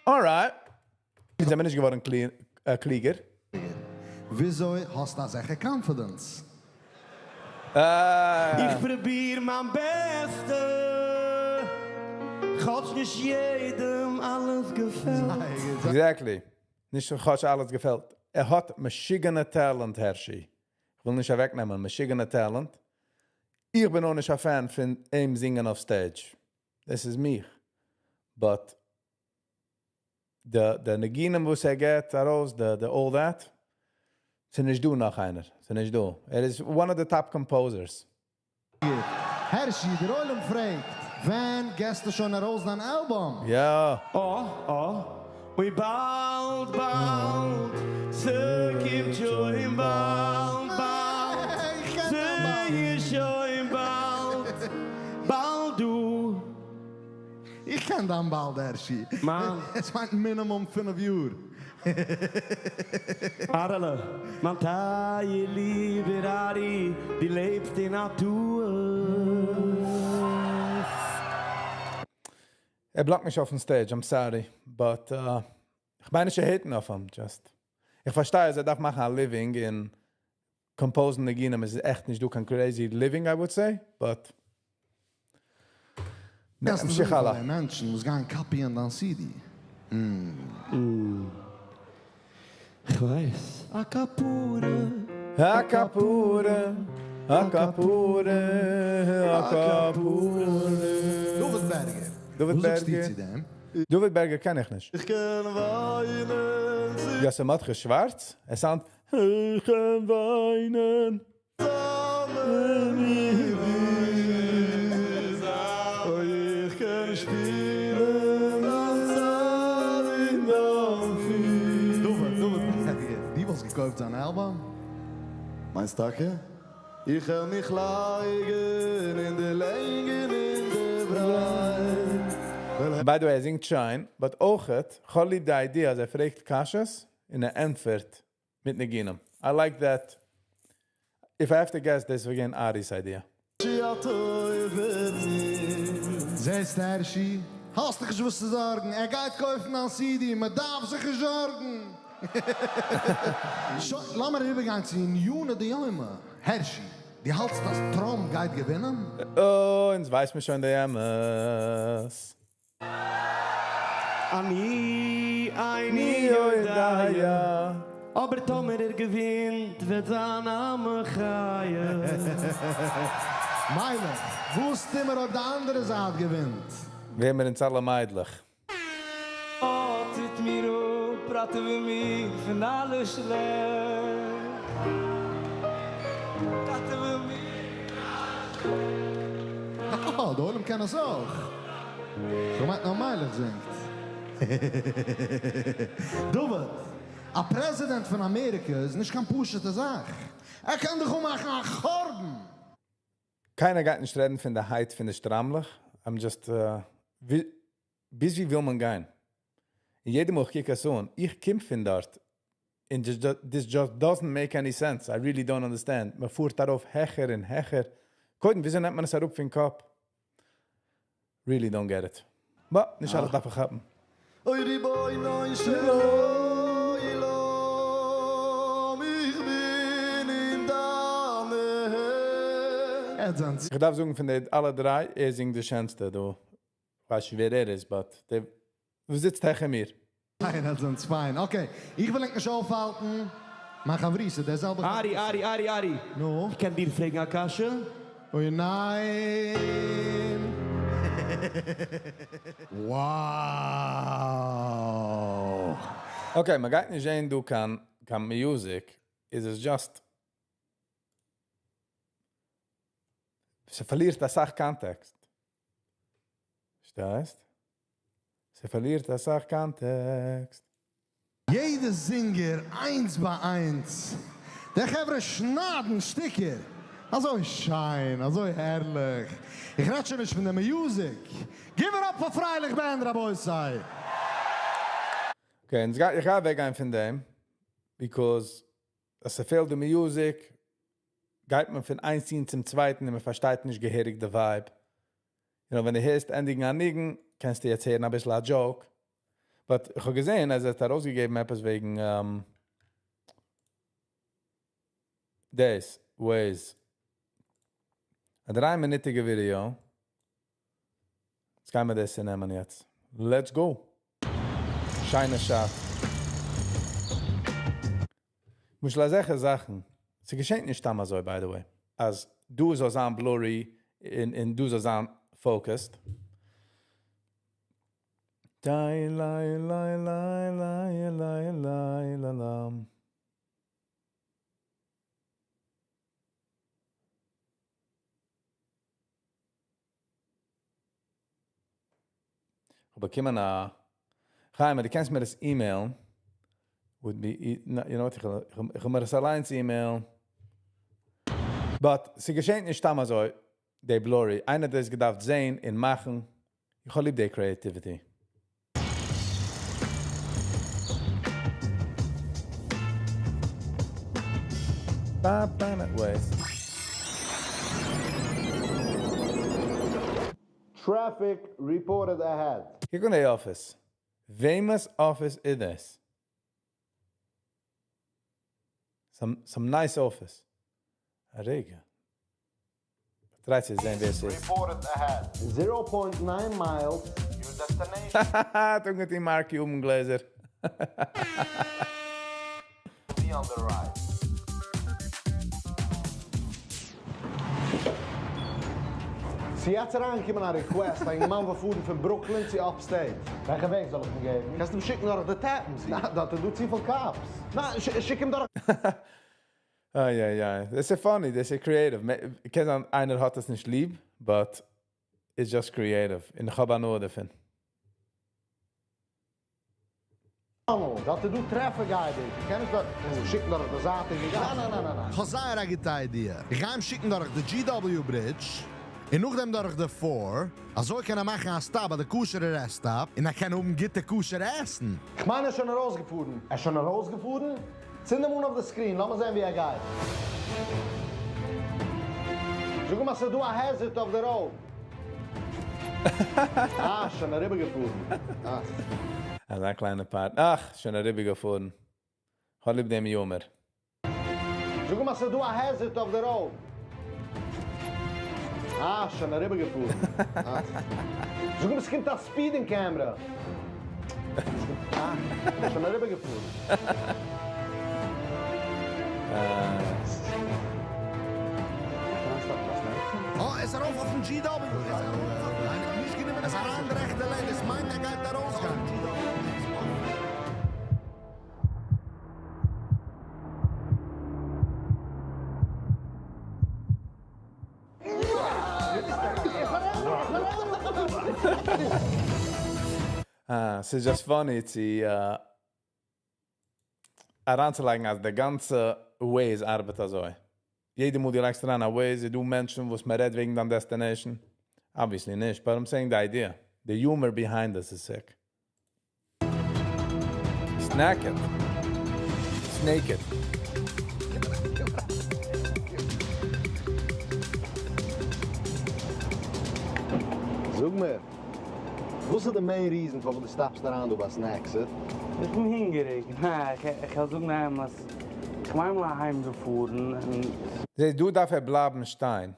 Alright. אונז זעמיר נישט געווארן קלוגער. וויאזוי האסטו אזעלכע confidence? איך פרוביר מיין בעסטע, כאטש נישט יעדעם אלעס געפעלט. Exactly. נישט כאטש אלעס געפעלט. ער האט משוגענע talent הערשי. כ'וויל נישט אוועקנעמען משוגענע talent. איך בין נאר נישט א fan פון אים זינגען אויף stage. דאס איז מיך. But די ניגונים וואס ער געט ארויס, די all that, ס'איז נישט דא נאך איינער. ס'איז נישט דא. ער איז one of the top composers. הערשי, דער עולם פרעגט, ווען געסטו שוין ארויס דיין אלבום? יא. אה אה, אוי באלד באלד, ס'קומט שוין באלד באלד, ס'איז שוין באלד באלד דא. איך קען דיין באלד הערשי. מיין. עס מיינט מינימום פינף יאר. אהרעלע, מיין טייער ליבער ארי, דו לעבסט אין א טעות. ער באלאנגט נישט אויפן stage, I'm sorry, but איך מיין נישט צו hate ן אויף אים, just. איך פארשטיי אז ער דארף מאכן א living און compose ן ניגונים איז עכט נישט דא קיין crazy living I would say, but קענסט נמשיך זאגן פאר הלאה. די מענטשן וואס גייען copy ען דיין סידי? כ'ווייס. א כפרה. א כפרה, א כפרה, א כפרה. דוד בערגער. דוד וואס זאגסטו בערגער. צו דעם? דוד בערגער קען איך נישט. איך קען וויינען צו. יוסף מרדכי שווארץ? ער sound איך קען וויינען. צוזאמען מיט דיר. אוי איך קען שפילן א צאר אין דיין פיס. דוד, דוד בערגער, דו וואלסט געקויפט זיין אלבום? מיינסט טאקע? איך העל מיך לייגן אין די לענג און אין די ברייט. By the way, ער זינגט שיין, but אויכעט, כ'האב ליב די idea אז ער פרעגט קשיות און ער ענטפערט מיט ניגונים. I like that. If I have to guess, this is again Ari's idea. זעסט הערשי? האסט דיך נישט וואס צו זארגן, ער גייט קויפן דיין סידי, מען דארף זיך נישט זארגן. שוין, לאמיר אריבערגיין צו עניני דיומא. הערשי, דו האלטסט אז טראמפ גייט געווינען? אוי, אונז ווייסט מען שוין די אמת. אני איני יודע, אבער טאמער ער געווינט וועט זיין א מחיה. מיילעך, וואס טוהן מיר אויב די אנדערע זייט געווינט? ווערן מיר אונז אלע מיידלעך. טוט מיר אפ, ראטעווע מיר פון אלע שלעק. אה, דער עולם קען עס אויך. כ'מיין נאר מיילעך זינגט. דוד, א פרעזידענט פון אמעריקע איז נישט קיין פשוטע זאך. ער קען דיך אנמאכן א חורבן. קיינער גייט נישט רעדן פון די height פון די שטריימלעך, I'm just, ביז ווי וויל מען גיין? און יעדע מאל איך קוק עס אן, איך קום פון דארט, און this just doesn't make any sense, I really don't understand, מען פארט ארויף העכער און העכער, קודם וויאזוי נעמט מען עס אראפ פון קאפ? Really don't get it. But, נישט אלעס דארף איך כאפן. אוי רבונו של עולם איך בין אין דיינע הענט. איך דארף זאגן פון די אלע דריי, ער זינגט די שענסטע דא. כ'ווייס נישט ווער ער איז, but דער וואס זיצט העכער מיר. פיין, עטס זענטס פיין. Okay, איך וויל ענק נישט אויפהאלטן. מיין חברותא, דער זעלבער ארי, ארי, ארי, ארי. נו? איך קען דיר פרעגן א קשיא? אוי ניין! Wow! Okay, מען גייט נישט זען דא קיין קיין music, איז עס just ס'פארלירט אסאך context. פארשטייסט? ס'פארלירט אסאך context. יעדע זינגער איינס ביי איינס, די חברה שניידן שטיקער, אזוי שיין, אזוי הערליך, איך רעד שוין נישט פון די music, give it up פאר פרייליך band רבותי! Okay, און איך גיי אוועקגיין פון דעם, because אז ס'פעלט די music, גייט מען פון איין scene צום צווייטן און מען פארשטייט נישט געהעריג די vibe. You know, ווען דו הערסט ענדיגן א ניגון, קענסטו יעצט הערן אביסל א joke. But איך האב געזען, אז ער האט ארויסגעגעבן עפעס וועגן דאס, Waze. א דריי מינוטיגע ווידעא. יעצט גייען מיר דאס נעמען יעצט. Let's go. שיינע shot. למשל אזעלכע זאכן, ס'געשעט נישט סתם אזוי, by the way. אז דא זאל זיין blurry און דא זאל זיין focused. Dai lai lai lai lai lai lai la lam. איך באקומען א חיים, דו קענסט מיר דאס email. Would be, no, you know what, איך וועל מיר דאס אליינס email. But ס'געשעט נישט סתם אזוי, די blurry. איינער האט דאס געדארפט זען און מאכן. איך האב ליב די creativity. Ba, ba, na, wait. Traffic reported ahead. קוק אן די office. וועמענס office איז דאס? Some nice office. א רגע. Try צו זען, ווער עס איז. Reported ahead. 0.9 miles. Your destination. טוט מיט די מארקי אום גלעזער. Be on the right. ס'איז אריינגעקומען א request, א יונגערמאן וויל פארן פון Brooklyn צו upstate. וועלכע וועג זאל איך אים געבן? קענסט אים שיקן דורך די Tappan Zee. נא, דארט איז דא צופיל cops. נא, שיק אים דורך. איי, איי, איי. דאס איז funny, דאס איז creative. קען זיין, איינער האט עס נישט ליב, but it's just creative. און איך האב הנאה דערפון. דארט איז דא traffic אייביג. דו קענסט דארט שיקן דורך די זייטיגע גאס. נא, נא, נא, נא, נא. איך האב זייער א גוטע idea. איך גיי אים שיקן דורך די GW Bridge און נאכדעם דורך די 4. אזוי קען ער מאכן א stop ביי די kosher rest stop און ער קען האבן גוטע kosher עסן. איך מיין, ער איז שוין ארויסגעפארן. ער איז שוין ארויסגעפארן? צינד אים אן אויף די screen, לאמיר זען ווי ער גייט. זאג אים, אז ס'איז דא א hazard אויף די road. אה, שוין אריבערגעפארן. אה. אזא קליינע part. אך, שוין אריבערגעפארן. האב ליב דעם humor. זאג אים, אז ס'איז דא א hazard אויף די road. אה, שוין אריבערגעפארן. אה. זאג אים, עס קומט א speeding camera. אה, שוין אריבערגעפארן. אה. Oh, ער איז ארויף אויפן GW. ניין, נישט גענומען עס אריין די רעכטע lane. עס מיינט, ער גייט ארויסגיין. אה, ס'איז just funny צו אריינצולייגן אז די גאנצע Waze ארבעט אזוי. יעדע מאל דו לייגסט אריין א Waze, איז דא מענטשן וואס מען רעדט וועגן דיין destination. Obviously נישט, but I'm saying the idea. The humor behind this is sick. Snack it. Snake it. זאג מיר, וואס איז די main reason פארוואס דו stop סט אריין דא ביי Snacks It? איך בין הונגעריג. ניין, איך וועל זאגן די אמת. איך בין איינמאל אהיים געפארן און. זעסט, דא דארף ער בלייבן שטיין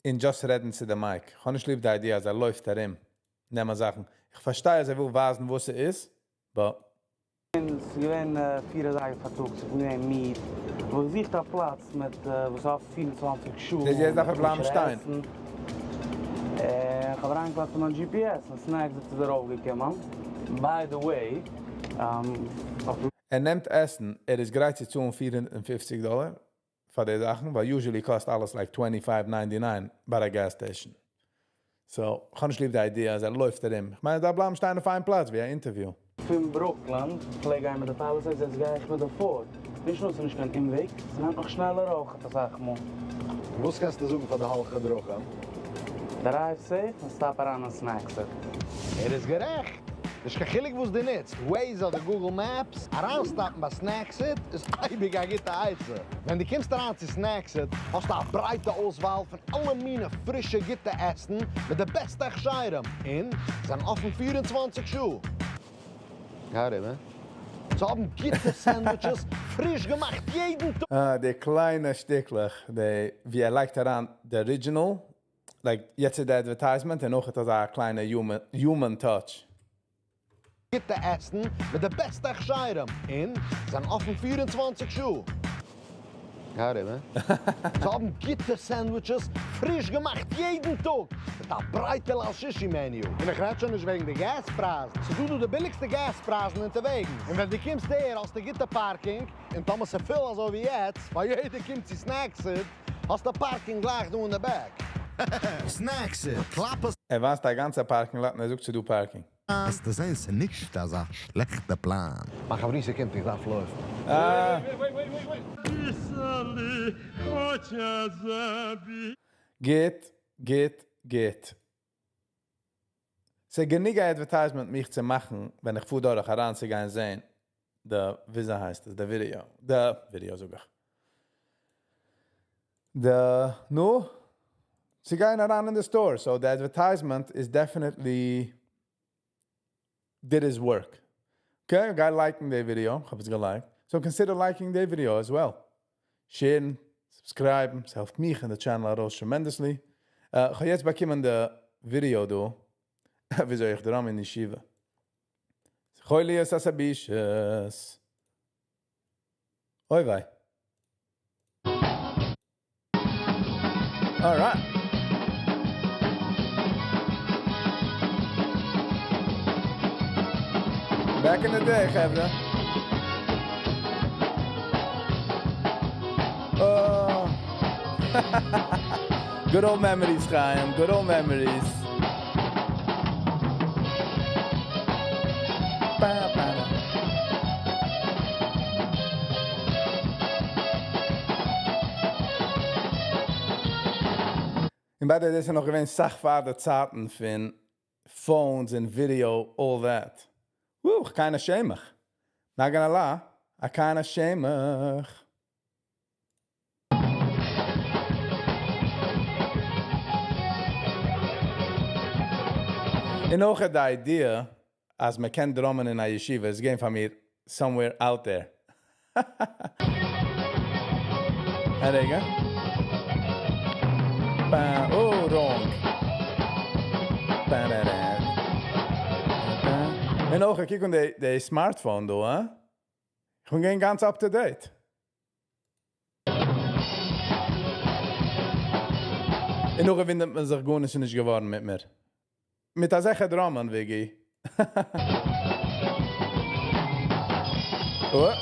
און just רעדן צו די mic. איך האב נישט ליב די idea אז ער לויפט ארום נעמען זאכן. איך פארשטיי אז ער וויל ווייזן וואס ס'איז, but. ס'איז געווען 4 אזייגער פארטאגס, איך בין געווען מיד, איך האב געזוכט א פלאץ מיט וואס אפן 24 שעה, זעסט, יעצט דארף ער בלייבן שטיין. איך האב אריינגעקלאפט אין מיין GPS און Snacks איז ארויפגעקומען. By the way, אויף. ער נעמט עסן, ער איז גרייט צו צאלן 450 דאלער פאר די זאכן, ווייל usually קאסט אלעס like 25.99 ביי א gas station. So, איך האב נישט ליב די idea אז ער לויפט ארום. איך מיין, ער דארף בלייבן שטיין אויף איין פלאץ, ווי א interview. פון Brooklyn, פלעג גיין מיט די Palisades, יעצט גיי איך מיט די Ford. נישט נאר ס'איז נישט קיין אומוועג, ס'נעמט נאך שנעלער אויך אסאך מאל. וואס קענסטו זאגן פאר די הולכי דרכים? Drive safe און stop אריין אין Snacks It. ער איז גערעכט. נישט קיין חילוק וואס דו נוצט, Waze אדער Google Maps, אריין stop ן ביי Snacks It איז אייביג א גוטע עצה. ווען דו קומסט אריין צו Snacks It, האסטו א ברייטע אויסוואל פון אלע מיני פרישע גוטע עסן מיט די בעסטע הכשרים און זענען אפן 24 שעה. Got it, man. זיי האבן גוטע sandwiches, פריש געמאכט יעדן טאג. אה, די קליינע שטיקלעך, די, ווי ער לייגט אריין די original, like, יעצט איז די advertisement און נאך האט אזא קליינע human touch. גוטע עסן מיט די בעסטע הכשרים און זענען אפן 24 שעה. Got it, man. זיי האבן גוטע sandwiches, פריש געמאכט יעדן טאג, מיט א ברייטע ליל שישי menu. און איך רעד שוין נישט וועגן די gas פרייזן. ס'איז דא די ביליגסטע gas פרייזן אונטערוועגן. און ווען דו קומסט אהער, האסטו גוטע parking. און טאמער ס'איז פול אזוי ווי יעצט, ווייל יעדער קומט צו Snacks It, האסטו parking גלייך דא אין די back. Snacks It, קלאפ עס. ער ווייזט א גאנצע parking lot און ער זאגט ס'איז דא parking. עס איז נישט אזא שלעכטע פלאן. מיין חברותא קומט, איך דארף לויפן. אה. גוט, גוט, גוט. ס'איז גענוג advertisement מיך צו מאכן, ווען איך פאר דורך אריינצוגיין זען, די, וויאזוי הייסט עס, די video. די video זאג איך. די, נו? זיי גייען אריין אין די store, so the advertisement is definitely did his work. Okay, גיי like ן די video, איך האב עס גע like ט. So consider liking the video as well. Share, subscribe, עס העלפט מיך און די channel ארויס tremendously. איך האב יעצט באקומען די video דא, וויאזוי איך drum אין ישיבה. חוליאס אסאבישעס. אוי וויי. All right. Back in the day, חברה. Oh. Good old memories, Chaim. Good old memories. Ba, ba, da. און by the way, דאס איז נאך געווען אסאך פאר די צייטן פון phones and video, all that. Woo, איך kinda שעם מיך. Not gonna lie, I kinda שעם מיך. און אויך די idea, אז מען קען drum ען אין א ישיבה, איז געווען פאר מיר somewhere out there. רגע. Ba, oh, wrong. Ba, da, da. Ba. און אויך, קוק אן די smartphone דא, הא? איך בין געווען גאנץ up to date. און נאך וואונדערט מען זיך גארנישט נישט געווארן מיט מיר. מיט אזעלכע drum ען, וויגי. Oh.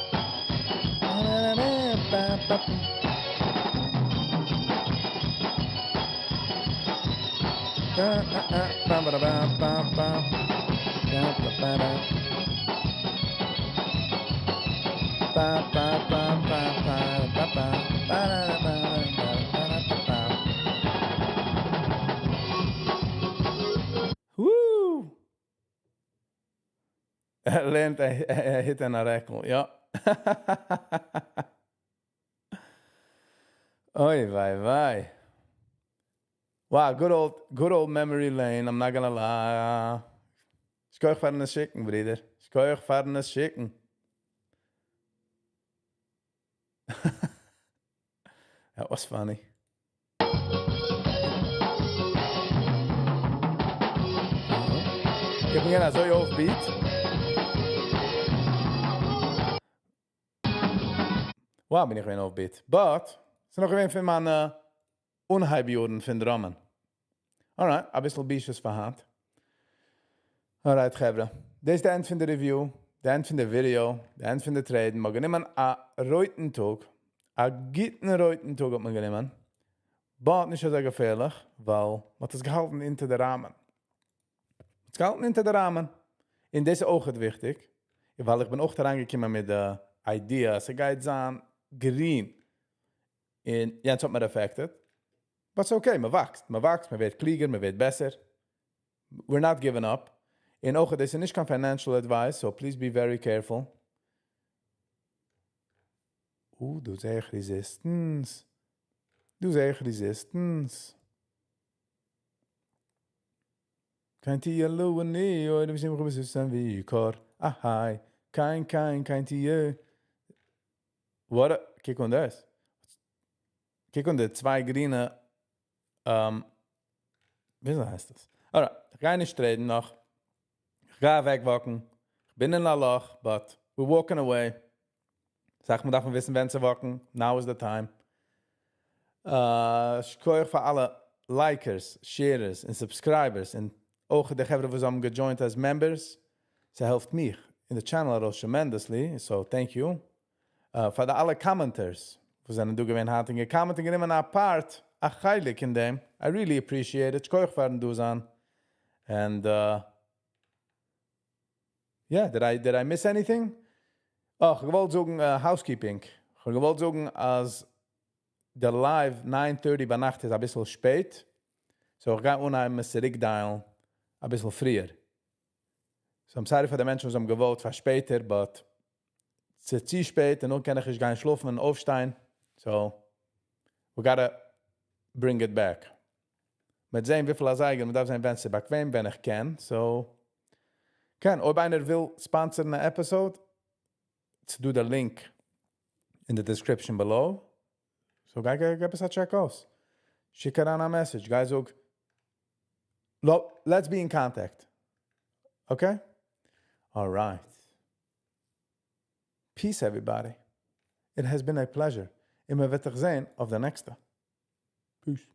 Woo! ער לערנט א היט און א רעקל, יא. אוי וויי וויי. Wow, good old, good old memory lane, I'm not gonna lie. שכוח פארן עס שיקן, ברודער. שכוח פארן עס שיקן. That was funny. איך בין געווען אזוי offbeat. Wow, בין איך געווען offbeat. But, ס'איז נאך געווען פון מיינע אנהייב יארן פון דראמען. Alright, אביסל בושות פאר היינט. Alright, חברה. דאס איז די end פון די review, די end פון די video, די end פון די trade. מ'האט גענומען א רויטן טאג, א גוטן רויטן טאג האט מען גענומען. But נישט אזוי געפערליך, ווייל מ'האט עס געהאלטן אונטער די ראמען. מ'האט עס געהאלטן אונטער די ראמען. און דאס איז אויך וויכטיג, ווייל איך בין אויך אריינגעקומען מיט די idea אז ס'גייט זיין גרין. און יענץ האט מיר affected. But it's okay, מ'וואקסט, מ'וואקסט, מ'ווערט קלוגער, מ'ווערט בעסער. We're not giving up. און אויך, דאס איז נישט קיין financial advice, so please be very careful. דא זע איך resistance. דא זע איך resistance. קיין תהיה לעני עוד בשמך ובששון ויקר. אהיי. קיין, קיין, קיין תהיה. What a, קוק אן דאס. קוק אן די צוויי גרינע, וויאזוי הייסט עס? Alright, איך גיי נישט רעדן נאך. איך גיי אוועק walk ן. איך בין אין א לאך, but we're walking away. זאג, מען דארף וויסן, ווען צו walk ן. Now is the time. שכוח פאר אלע likers, sharers און subscribers און אויך די חברה וואס האבן גע joined as members. ס'העלפט מיך אין די channel ארויס tremendously, so thank you. פאר די אלע commenters, וואס זענען דא געווען היינט און גע comment און גענומען א part, א חלק אין דעם. I really appreciate it. שכוח פארן דא זיין. And yeah, did I miss anything? Oh, איך וואלט זאגן housekeeping. איך וואלט זאגן אז די live 9:30 ביינאכט איז א ביסל שפעט. So איך גיי אנהייבן עס צוריק dial ן א ביסל פריער. So I'm sorry פאר די מענטשן וואס האבן געוואלט פאר שפעטער, but ס'איז צו שפעט און דאן קען איך נישט גיין שלאפן און אויפשטיין. So we gotta bring it back. מ'וועט זען וויפיל אזייגער, מען דארף זען ווען ס'איז באקוועם, ווען איך קען. So קען, אויב איינער וויל sponsor ן אן episode, ס'דא די link in the description below. So גיי גיי גיב עס א check אויס. שיק אריין א message, גיי זאג, let's be in contact. Okay? All right. Peace everybody. It has been a pleasure. און מ'וועט זיך זען אויף די נעקסטע. Peace.